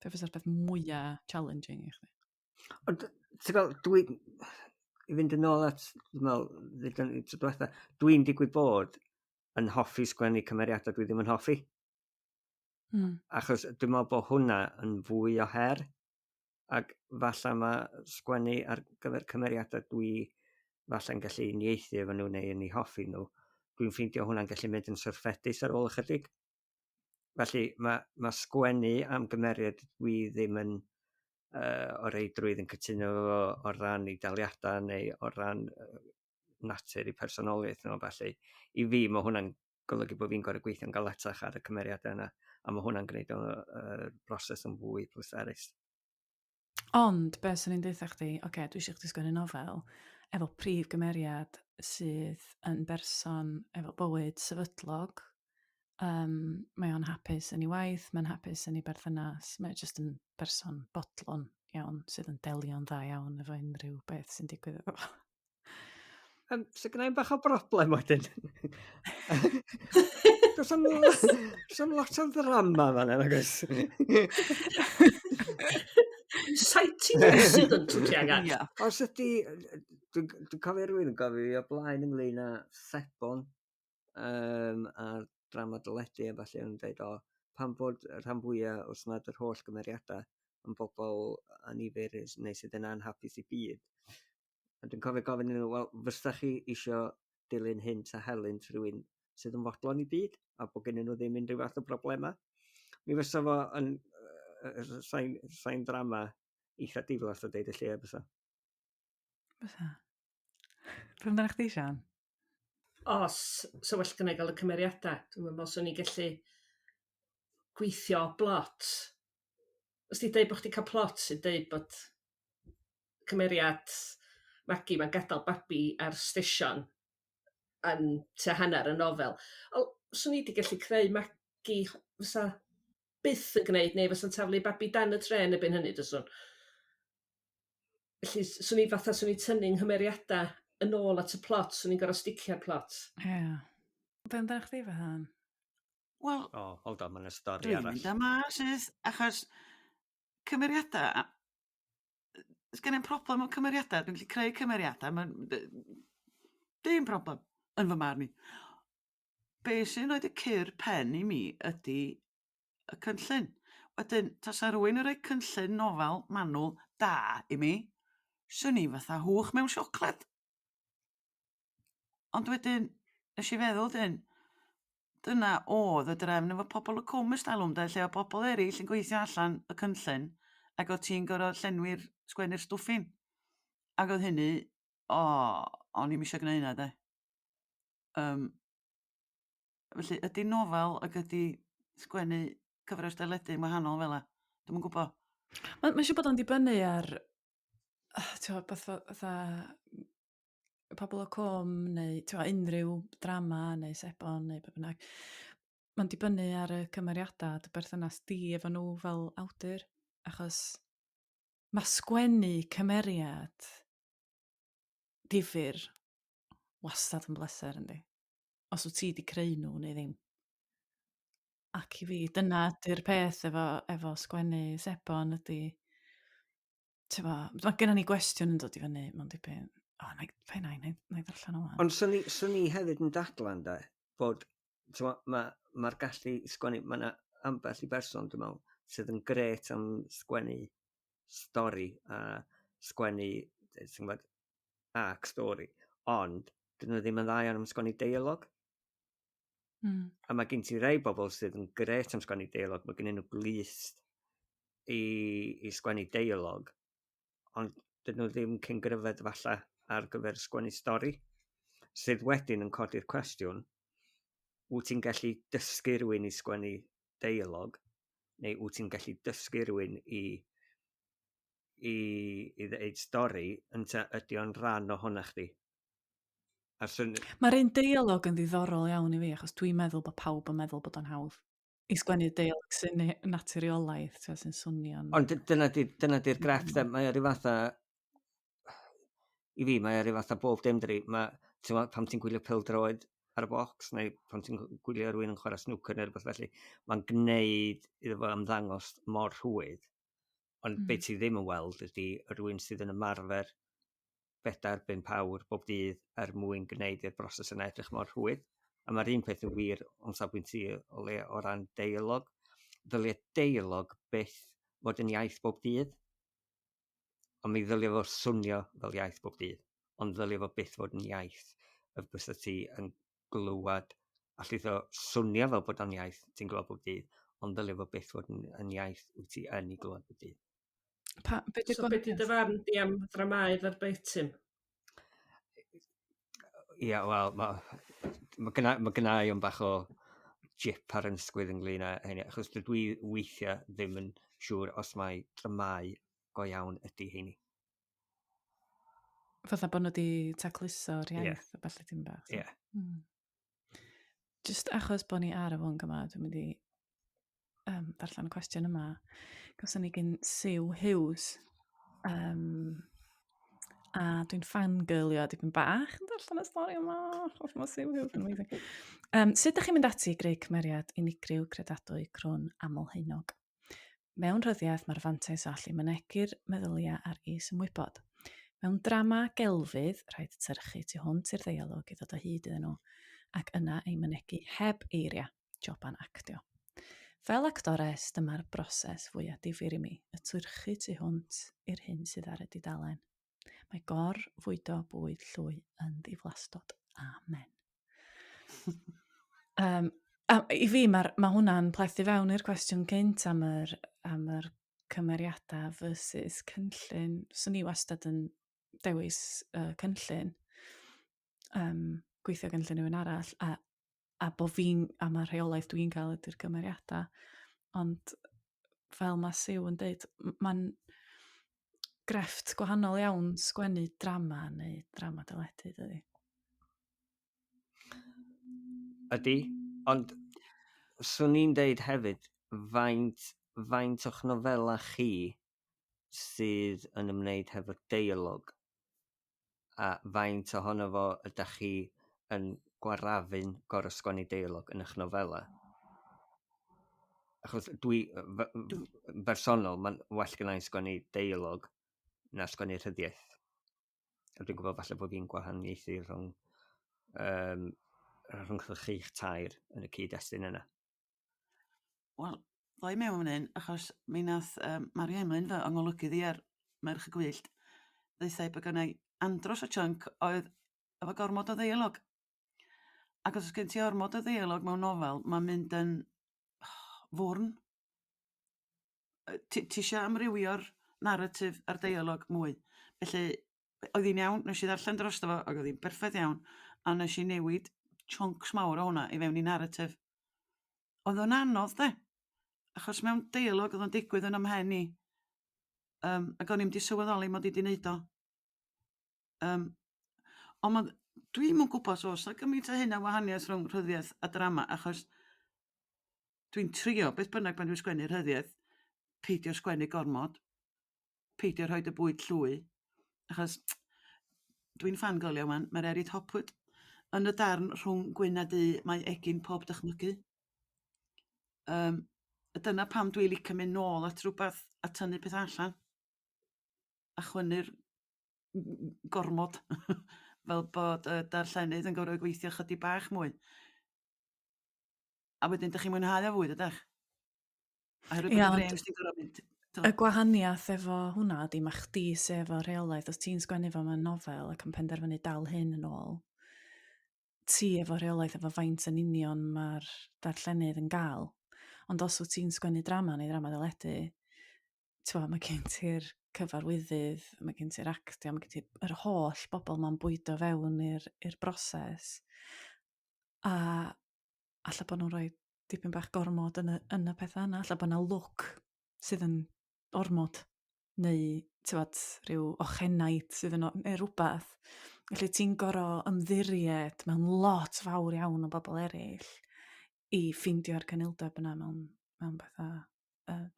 Be fysa'r peth mwyaf challenging i chdi? Ond, ti'n gweld, dwi... I fynd yn ôl at, dwi'n meddwl, ddeudon ni tro diwetha, dwi'n digwydd bod yn hoffi sgwennu cymeriadau dwi ddim yn hoffi. Achos dwi'n meddwl bod hwnna yn fwy o her. Ac falle mae sgwennu ar gyfer cymeriadau dwi falle'n gallu uniaethu efo nhw neu yn eu hoffi nhw, dwi'n ffeindio hwnna'n gallu mynd yn syrffedus ar ôl ychydig. Felly mae, mae sgwennu am gymeriad dwi ddim yn uh, o reidrwydd yn cytuno efo o ran ei daliadau neu o ran uh, natur ei personoliaeth nhw. Felly i fi mae hwnna'n golygu bod fi'n gorfod gweithio'n galetach ar y cymeriadau yna a mae hwnna'n gwneud o'r broses yn fwy pleserus. Ond, be swn i'n deutha chdi, oce, okay, dwi eisiau chdi sgwennu nofel efo prif gymeriad sydd yn berson efo bywyd sefydlog. Um, mae o'n hapus yn ei waith, mae'n hapus yn ei berthynas, mae jyst yn berson bodlon iawn sydd yn delio'n dda iawn efo unrhyw beth sy'n digwydd efo fo. So gynna i'm bach o broblem wedyn. Does am, does am lot o ddrama fan hyn, nag oes? Exciting incident wyt ti angen. Ia. Os ydy, dwi'n dwi cofio rhywun yn gofyn fi o blaen ynglyn â sebon um, a'r drama dyledu a falle yn dweud, o, pam bod y rhan fwyaf, os nad yr holl gymeriadau, yn bobl annifyrus neu sydd yn anhapus i byd. A dwi'n cofio gofyn iddyn nhw, wel, fysa chi isio dilyn hynt a helynt rhywun sydd yn fodlon i byd a bod gennyn nhw ddim unrhyw fath o broblemau? Mi fysa fo yn uh, sain, sain drama eitha diflas o deud y lle, fysa. Fysa. Be amdano chdi, Sian? Os, so well gynna i gael y cymeriadau. Dwi'n meddwl swn i'n gallu gweithio blot. Os ti'n deud bod chdi cael plot sy'n deud bod cymeriad Magi 'ma'n gadal babi ar stesion yn tua hanner y nofel. Wel, 'swn i 'di gallu creu Magi fysa byth yn gneud neu fysa'n taflu babi dan y trên erbyn hynny dyswn? Felly s- swn i fatha swn i'n tynnu nghymeriada yn ôl at y plot, swn i'n gor'o' sticio'r plot. Ie. Be' amdanach chdi Bethan? Wel... O, hold on, ma' 'na stori Dwi'n arall. mynd am A syth, achos cymeriada Sgen i'm problem efo cymeriadau, dwi'n gallu creu cymeriadau, mae'n dim problem yn fy marn i. Be sy'n rhoid y cur pen i mi ydy y cynllun. Wedyn, tasa rhywun yn rhoi cynllun nofel manwl da i mi, 'swn i fatha hwch mewn siocled. Ond wedyn, nes i feddwl 'dyn, dyna oedd y drefn efo Pobol y Cwm ers talwm de, lle oedd pobl eraill yn gweithio allan y cynllun ac oedd ti'n gorfod llenwi'r, sgwennu'r stwffin. Ac oedd hynny, o, o'n i'm isio gwneud hynna de. Um, felly ydy nofel ac ydy sgwennu cyfres deledu yn wahanol fel 'a? Dwi'm yn gwybod. Mae'n ma siŵr bod o'n dibynnu ar, ti'n gwbod, fatha Pobol y Cwm neu t'mo' unrhyw drama neu sebon neu be' bynnag ma'n dibynnu ar y cymeriada' a dy berthynas di efo nhw fel awdur achos ma' sgwennu cymeriad difyr wastad yn bleser yndi? Os wyt ti 'di creu nhw neu ddim. Ac i fi dyna ydy'r peth efo efo sgwennu sebon ydy t'mo' ma' gennon ni gwestiwn yn dod i fyny mewn dipyn. O 'nai pa un ai 'nai 'nai ddarllen o 'wan. Ond swn i swn i hefyd yn dadla ynde bod t'mo' ma' ma'r gallu i sgwennu ma' 'na ambell i berson dwi me'wl sydd yn grêt am sgwennu stori a sgwennu ti'n gwbod arc story ond 'dyn nhw ddim yn dda iawn am sgwennu deialog. A mae gen ti rai bobl sydd yn grêt am sgwennu deialog, mae gen nhw glust i, i sgwennu deialog, ond dyn nhw ddim cyn gryfed falle ar gyfer sgwennu stori, sydd wedyn yn codi'r cwestiwn, wyt ti'n gallu dysgu rhywun i sgwennu deialog, neu wyt ti'n gallu dysgu rhywun i, i, i ddeud stori, ynta ydy o'n rhan ohona chdi? A swn... Mae'r un deialog yn ddiddorol iawn i fi, achos dwi'n meddwl bod pawb yn meddwl bod o'n hawdd i sgwennu deialog sy'n naturiolaidd, ti'n sy'n swnio'n... Ond dyna di'r dyna di grefft, mm. mae o ryw fatha... I fi, mae o ryw fatha bob dim dydi. Mae, ti'n gwbod, pan ti'n gwylio pêl-droed ar y bocs, neu pan ti'n gwylio rhywun yn chwarae snwcer neu rhywbeth felly, mae'n gwneud iddo fo ymddangos mor rhwydd. Ond mm. beth ti ddim yn weld ydy rhywun sydd yn ymarfer bedair, bump awr bob dydd er mwyn gwneud i'r broses yna edrych mor rhwydd. A mae'r un peth yn wir o'n safbwynt i o le o ran deialog. Ddylia deialog byth fod yn iaith bob dydd. Ond mi ddylia fo swnio fel iaith bob dydd. Ond ddylia fo byth fod yn iaith y bysa ti yn glywed. Allith o swnio fel bod o'n iaith ti'n glywed bob dydd, ond ddylia fo byth fod yn, yn iaith wyt ti yn ei glywed bob dydd. Pa, be 'di'r So be 'di dy farn di am ddramâu verbatim? Ia, wel, mae ma gynna, ma gynna i ond bach o jip ar yn ysgwydd ynglyn â hynny, achos dydw i weithiau ddim yn siŵr os mai dramâu go iawn ydy heini. Fatha bod nhw wedi tacluso'r iaith yeah. a ballu dim bach. Ie. Yeah. Just achos bod ni ar y fwnc yma, dwi'n mynd i um, darllen y cwestiwn yma. Gawson ni gyn Sue Hughes. Um, a dwi'n fangirlio dipyn bach yn darllen y stori yma, achos mae Sue Hughes yn amazing. Um, sut ydych chi'n mynd ati i greu cymeriad unigryw, credadwy, crwn, aml-haenog? Mewn rhyddiaith mae'r fantais o allu mynegi'r meddyliau a'r is-ymwybod. Mewn drama gelfydd, rhaid tyrchu tu hwnt i'r ddeialog i ddod o hyd iddyn nhw, ac yna eu mynegi heb eiriau, joban actio. Fel actores, dyma'r broses fwyaf difyr i mi, y tyrchu tu hwnt i'r hyn sydd ar y dudalen. Mae gor-fwydo bwyd llwy yn ddiflastod. Amen. um, a i fi, mae ma hwnna'n plethu fewn i'r cwestiwn gynt am yr, am yr cymeriadau versus cynllun. Swn i wastad yn dewis cynllun, um, gweithio gynllun rhywun arall, a, a bo fi'n, a mae'r rheolaeth dwi'n cael ydy'r cymeriadau. Ond fel mae Siw yn deud, mae'n grefft gwahanol iawn sgwennu drama neu drama deledu, dydy. Ydy, ond swn i'n deud hefyd faint, faint o'ch nofela chi sydd yn ymwneud hefo deialog a faint ohono fo ydach chi yn gwarafun gor'o' sgwennu deialog yn 'ych nofela? Achos dwi yn bersonol ma'n well gynna i sgwennu deialog na sgwennu rhyddiaith. A dwi'n gwybod falle bod fi'n gwahaniaethu rhwng um, rhwngthoch chi'ch tair yn y cyd-destun yna. Wel, ddoi mewn fan hyn, achos mi nath um, Mari Emlyn fy ngolygydd i ar Merch y Gwyllt ddeutha i bod gynna i andros o chunk oedd efo gormod o ddeialog. Ac os oes gen ti ormod o ddeialog mewn nofel, mae'n mynd yn fwrn. Ti ti isio amrywio'r naratif a'r deialog mwy. Felly oedd hi'n iawn, nes i ddarllen drosto fo ac oedd hi'n berffaith iawn a nes i newid chunks mawr o hwnna i fewn i naratif. Oedd o'n anodd de, achos mewn deialog oedd o'n digwydd yn 'y mhen i. Yym ac o'n i'm 'di sylweddoli mod i 'di neud o. Yym. Ond ma' dwi'm yn gwybod os o's 'na gymaint o hynna wahaniaeth rhwng rhyddiaith a drama achos dwi'n trio beth bynnag pan dwi'n sgwennu rhyddiaith peidio sgwennu gormod, peidio rhoid y bwyd llwy achos dwi'n ffangyrlio 'wan ma' Mererid Hopwood yn y darn rhwng gwyn a du mae egin pob dychmygu. Yym a dyna pam dwi licio mynd nôl at rwbath a tynnu petha allan. A chwynnu'r gormod fel bod y darllenydd yn gor'o' gweithio chydig bach mwy. A wedyn dych chi'n mwynhau o fwy dydach? Oherwydd bod y frames 'di gor'o' mynd Y gwahaniaeth efo hwnna ydy ma' chdi sy efo rheolaeth os ti'n sgwennu fo mewn nofel ac yn penderfynu dal hyn yn ôl, ti efo rheolaeth efo faint yn union ma'r darllenydd yn ga'l. Ond os wyt ti'n sgwennu drama neu ddrama deledu, t'mo' ma' gen ti'r cyfarwyddyd, ma' gen ti'r actio, ma' gen ti yr holl bobl 'ma'n bwydo fewn i'r i'r broses a alla bo' nhw'n rhoi dipyn bach gormod yn y yn y petha yna, 'lla bo' 'na lwc sydd yn ormod neu t'mod rhyw ochenaid sydd yn o- neu rwbath. Felly ti'n gor'o' ymddiried mewn lot fawr iawn o bobl eraill i ffeindio'r cynildeb yna mewn mewn petha'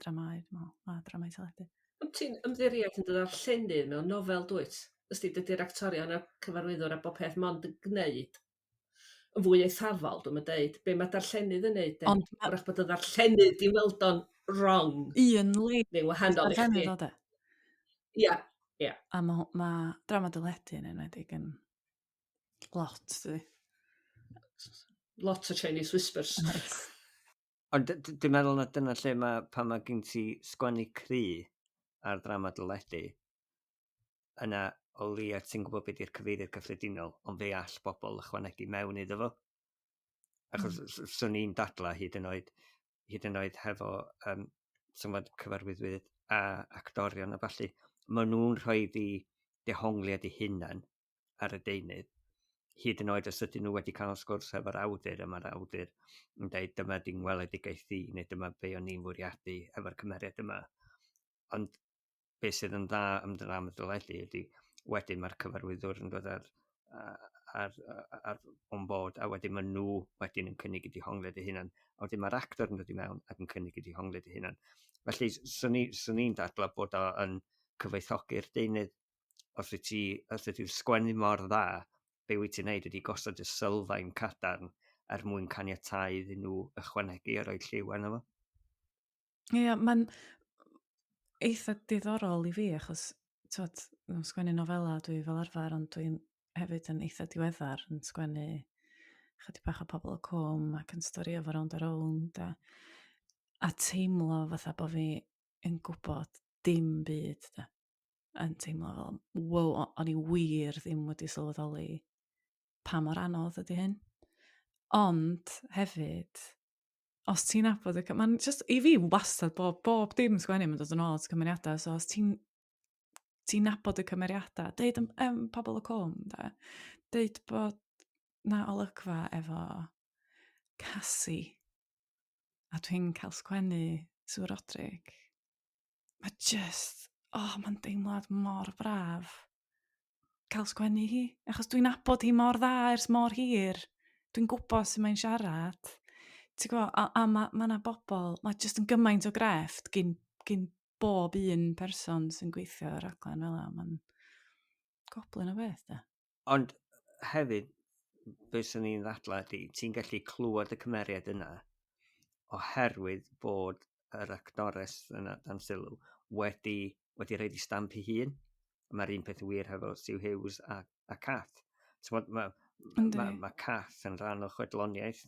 dramâu dwi me'wl, a dramâu teledu. Ond ti'n ymddiried yn dy ddarllenydd mewn nofel dwyt? Ysdi dydi'r actorion a'r cyfarwyddwr a bob peth mond yn gneud yn fwy eithafol dwi'm yn deud be' ma' darllenydd yn neud 'de? Ond ma'... 'W'rach bod y ddarllenydd 'di weld o'n rong. Un le Neu wahanol i chdi. Oedd e? Ia, ia. A ma' ma' drama deledu yn enwedig yn lot dydi? Lot o Chinese whispers. Oes. Ond dwi'n meddwl na dyna lle mae, pan mae gen ti sgwennu cry ar ddrama deledu, yna o leia ti'n gwybod be di'r cyfeiriad cyffredinol, ond fe all bobl ychwanegu mewn iddo fo. Achos mm. swn i'n dadla hyd yn oed, hyd yn oed hefo um, tymod, cyfarwyddwyr a actorion a ballu, maen nhw'n rhoi di dehongliad eu hunain ar y deunydd, hyd yn oed os ydyn nhw wedi cael sgwrs hefo'r awdur a mae'r awdur yn deud dyma di'n ngweledigaeth i neu dyma be o'n i'n fwriadu efo'r cymeriad yma. Ond be sydd yn dda am ddrama deledu ydy wedyn mae'r cyfarwyddwr yn dod ar, ar, ar on board a wedyn maen nhw wedyn yn cynnig i dihongliad eu hunan. A wedyn mae'r actor yn dod i mewn ac yn cynnig i dihongliad eu hunan. Felly, swn i'n dadlau bod o yn cyfoethogi'r deunydd os wyt ti, os ydy'r sgwennu mor dda, be wyt ti'n neud ydy gosod y sylfaen cadarn er mwyn caniatáu iddyn nhw ychwanegu a rhoi lliw arno fo. Ie, yeah, mae'n eitha diddorol i fi achos t'wod, mewn sgwennu nofela dwi fel arfer ond dwi'n hefyd yn eitha diweddar yn sgwennu chydig bach o Pobol y Cwm ac yn storio fo Rownd a Rownd a, a teimlo fatha bo fi yn gwybod dim byd de. Yn teimlo fel wow o'n i wir ddim wedi sylweddoli pa mor anodd ydy hyn. Ond hefyd, os ti'n nabod y... Mae'n just, i fi wastad bob, bob dim sgwennu mae'n dod yn ôl at cymeriadau, so os ti'n ti'n nabod y cymeriadau, deud am, um, Pobol y Cwm, de, deud bod na olygfa efo Cassie, a dwi'n cael sgwennu Sue Roderick, mae just, oh, mae'n deimlad mor braf cael sgwennu hi, achos dwi'n nabod hi mor dda ers mor hir. Dwi'n gwybod sut mae'n siarad. Ti'n gwybod, a, a mae ma 'na bobl, mae jyst yn gymaint o grefft gyn, gyn bob un person sy'n gweithio ar raglen fel 'na. Mae'n goblin o beth, de. Ond hefyd, be swn i'n ddadlau ydy, ti'n gallu clywed y cymeriad yna oherwydd bod yr actores yna dan sylw wedi, wedi rhaid i stamp ei hun. Mae'r un peth yn wir hefo Sue Hughes a, a Cath. Ti'n mae, ma, ma Cath yn rhan o chwedloniaeth,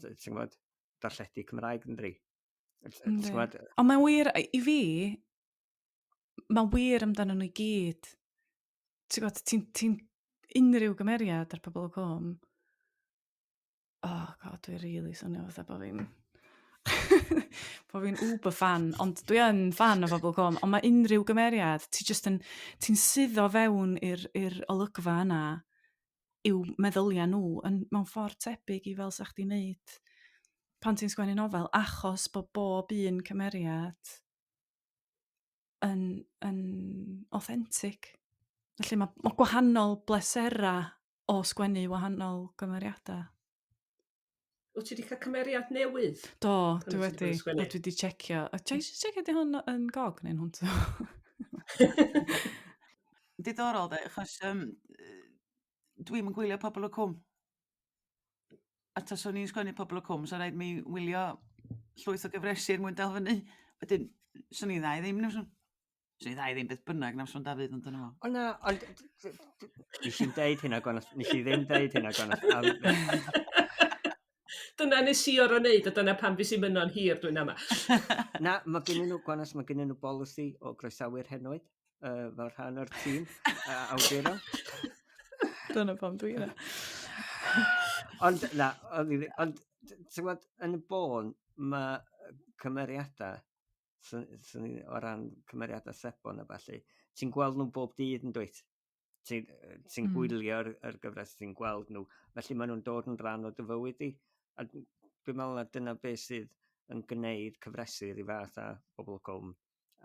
ti'n gwybod, darlledu Cymraeg yn dri. Ond mae'n wir, i fi, mae'n wir amdano nhw i gyd. Ti'n gwybod, ti'n ti unrhyw gymeriad ar Pobol y Cwm, oh god, dwi rili swnio fatha bo' fi'n bo' fi'n uber fan, ond dwi yn fan o Bobol y Cwm, ond mae unrhyw gymeriad, ti jyst yn, ti'n suddo fewn i'r i'r olygfa yna i'w meddyliau nhw yn, mewn ffordd tebyg i fel 'sa chdi'n neud pan ti'n sgwennu nofel, achos bod bob un cymeriad yn, yn authentic. Felly mae, ma gwahanol bleserau. o sgwennu wahanol gymeriadau. Wyt ti wedi cael cymeriad newydd? Do, dwi wedi. A dwi wedi checio. A ti eisiau checio di hwn yn gog neu'n hwntw? Diddorol de, achos um, dwi'm yn gwylio Pobol y Cwm. A taswn i'n sgwennu Pobol y Cwm, 'sa raid mi wylio llwyth o gyfresi er mwyn dal fyny. Wedyn, 'swn i'n dda i ddim na fyswn? 'Swn i'n dda i ddim beth bynnag na fyswn Dafydd, ond dyna fo. O na, ond... Nes i'n deud hynna, Gwanas. Nes i ddim deud hynna, Gwanas. Dyna nes i orfod wneud, a dyna pam fues i'n myno'n hir dwi'n ama. Na, mae gen nhw, Gwanas, mae gen nhw bolisi o groesawu'r henoed fel rhan o'r tîm awduron. Dyna pam dwi yna. Ond, na, ond, ond ti'n gwybod, yn y bôn, mae cymeriadau, o ran cymeriadau sebon a ballu, ti'n gweld nhw bob dydd yn dwyt? Ti'n ti gwylio'r yr gyfres, ti'n gweld nhw. Felly maen nhw'n dod yn rhan o dy fywyd di. A dwi'n meddwl na dyna beth sydd yn gwneud cyfresu rhyw fath â Pobol y Cwm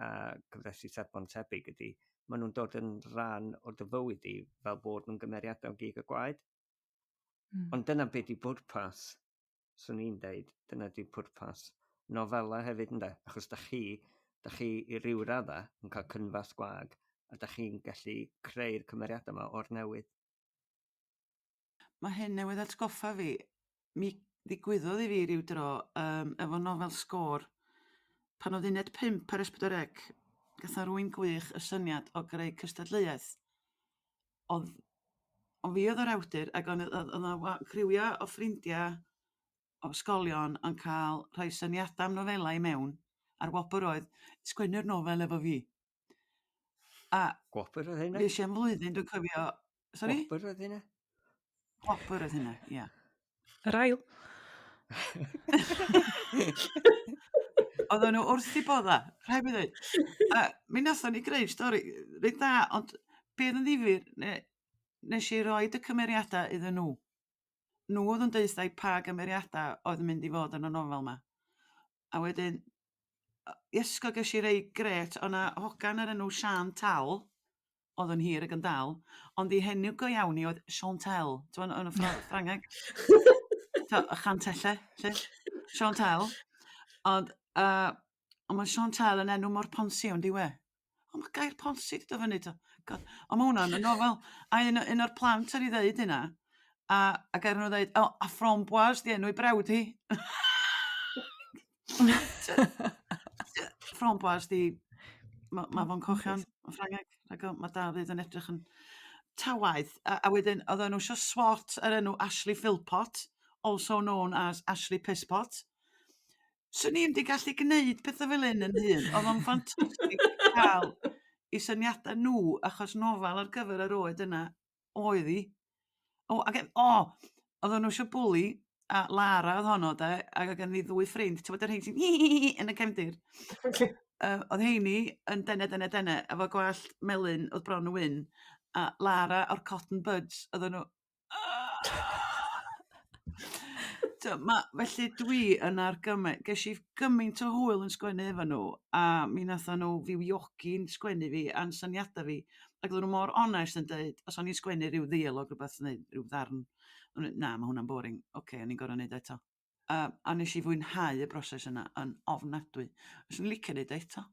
a cyfresu sebon tebyg ydy, maen nhw'n dod yn rhan o dy fywyd di fel bod nhw'n gymeriadau o gig a gwaed. Ond dyna be di bwrpas, swn i'n deud, dyna di pwrpas nofela hefyd ynde? Achos da chi, da chi i ryw radda yn cael cynfas gwag a da chi'n gallu creu'r cymeriadau yma o'r newydd. Mae hyn newydd atgoffa fi, mi ddigwyddodd i fi ryw dro um, efo nofel sgôr. Pan oedd uned 5 ar S4C, gatha rwy'n gwych y syniad o greu cystadleuaeth. Oedd, ond fi oedd yr awdur ac oedd oedd 'na criwiau o ffrindiau o ysgolion yn cael rhoi syniadau am nofelau i mewn, a'r wobr oedd sgwennu'r nofel efo fi. A Gwobr oedd hynna? Fues i am flwyddyn, dwi'n cofio... Sori? Gwobr oedd hynna? Gwobr oedd hynna, ia. Yr ail. Oedden nhw wrth i bodda, rhaid mi ddweud. A mi nathon ni greu stori reit dda, ond be oedd yn ddifyr, ne, nes i roid y cymeriadau iddyn nhw. Nhw oedd yn deutha i pa gymeriadau oedd yn mynd i fod yn y nofel 'ma. A wedyn, iesgo ges i rei grêt, o' 'na hogan o'r enw Siân Tal, oedd yn hir ac yn dal, ond ei henw go iawn hi oedd Chantel, t'mod yn y Ffrangeg? T'o' y chantelle 'lly, Chantel. Ond yy ond ma' Chantel yn enw mor ponsi on'd yw e? O ma' gair ponsi 'di dod fyny 'to. God. Ond ma' hwnna yn y nofel. A un o un o'r plant ar 'i ddeud hynna a ac ar nhw ddeud o a Framboise 'di enw 'i brawd hi. Framboise 'di mafon cochion yn Ffrangeg. Rhag ofn ma' Dafydd yn edrych yn ta waeth. A, a wedyn oedden nhw isio swot ar enw Ashley Philpot, also known as Ashley Pisspot. Swn i'm 'di gallu gneud petha fel 'yn 'yn hun. Oedd o'n ffantastig cael 'u syniadau nhw achos nofel ar gyfer yr oed yna oedd hi. O ac e- o! Oedden nhw isio bwli a Lara oedd honno de ac oedd ganddi ddwy ffrind t'mod y rhein sy'n hi hi hi yn y cefndir. Oedd heini yn dene dene dene efo gwallt melyn oedd bron yn wyn a Lara o'r Cotton Buds oedden nhw. T'o' ma' felly dwi yn argymell gesh i gymaint o hwyl yn sgwennu efo nhw a mi nathon nhw fywiogi'n sgwennu fi a'n syniada fi ac oedden nhw mor onest yn deud os o'n i'n sgwennu rhyw ddeialog rwbath neu rhyw ddarn o'n nhw na ma' hwnna'n boring oce o'n i'n gor'o' neud o eto. A a nesh i fwynhau y broses yna yn ofnadwy. Fyswn i'n licio neud o eto.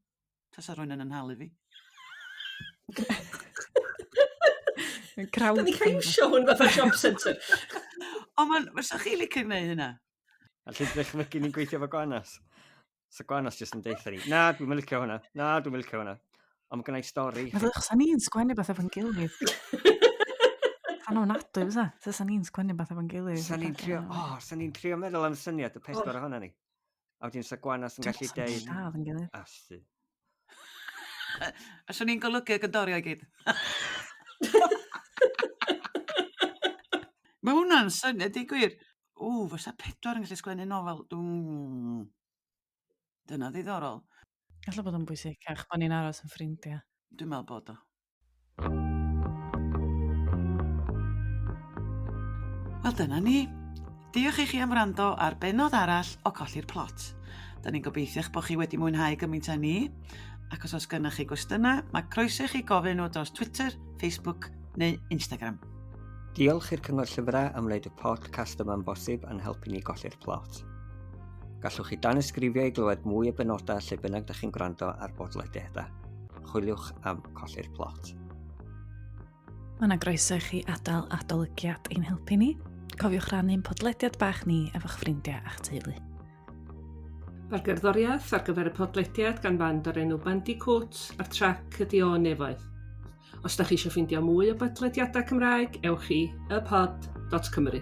Tasa rywun yn 'yn nhalu fi. Crowd. Da ni cael iwsio hwn fatha job centre. Ond ma'n, fysa chi licio gwneud hynna? Allu ddychmygu ni'n gweithio efo Gwanas. So Gwanas jyst yn deutha ni, na, dwi'm yn licio hwnna, na, dwi'm yn licio hwnna. Ond mae gennai stori. Meddyliwch, sa ni'n sgwennu beth efo'n gilydd. Sa'n ofnadwy, fysa? Sa ni'n sgwennu beth efo'n gilydd. Sa ni'n trio, oh, sa ni'n trio meddwl am syniad y pedwar ohono ni. A wedyn sa Gwanas yn gallu deud... Lladd yn gilydd. Asu. A swn i'n golygu ac yn dorri o'i gyd. Mae hwnna'n syniad i gwir. Ww, fysa pedwar yn gallu sgwennu nofel. Dwm. Dyna ddiddorol. Ella bod o'n bwysicach bod ni'n aros yn ffrindiau. Dwi'n meddwl bod o. Wel dyna ni. Diolch i chi am wrando ar bennod arall o Colli'r Plot. Da ni'n gobeithio'ch bod chi wedi mwynhau gymaint â ni, ac os oes gennych chi gwestiynau, mae croeso i chi gofyn nhw dros Twitter, Facebook neu Instagram. Diolch i'r Cyngor Llyfrau am wneud y podcast yma'n bosib a'n helpu ni golli'r plot. Gallwch chi danysgrifio i glywed mwy o benodau lle bynnag da chi'n gwrando ar bodlediadau. Chwiliwch am Colli'r Plot. Mae yna groeso i chi adael adolygiad i'n helpu ni. Cofiwch rannu'n podlediad bach ni efo'ch ffrindiau a'ch teulu. Mae'r gerddoriaeth ar gyfer y podlediad gan fand o'r enw Bandicoot a'r trac ydi O Nefoedd. Os da chi eisiau ffeindio mwy o bodlediadau Cymraeg, ewch i ypod.cymru.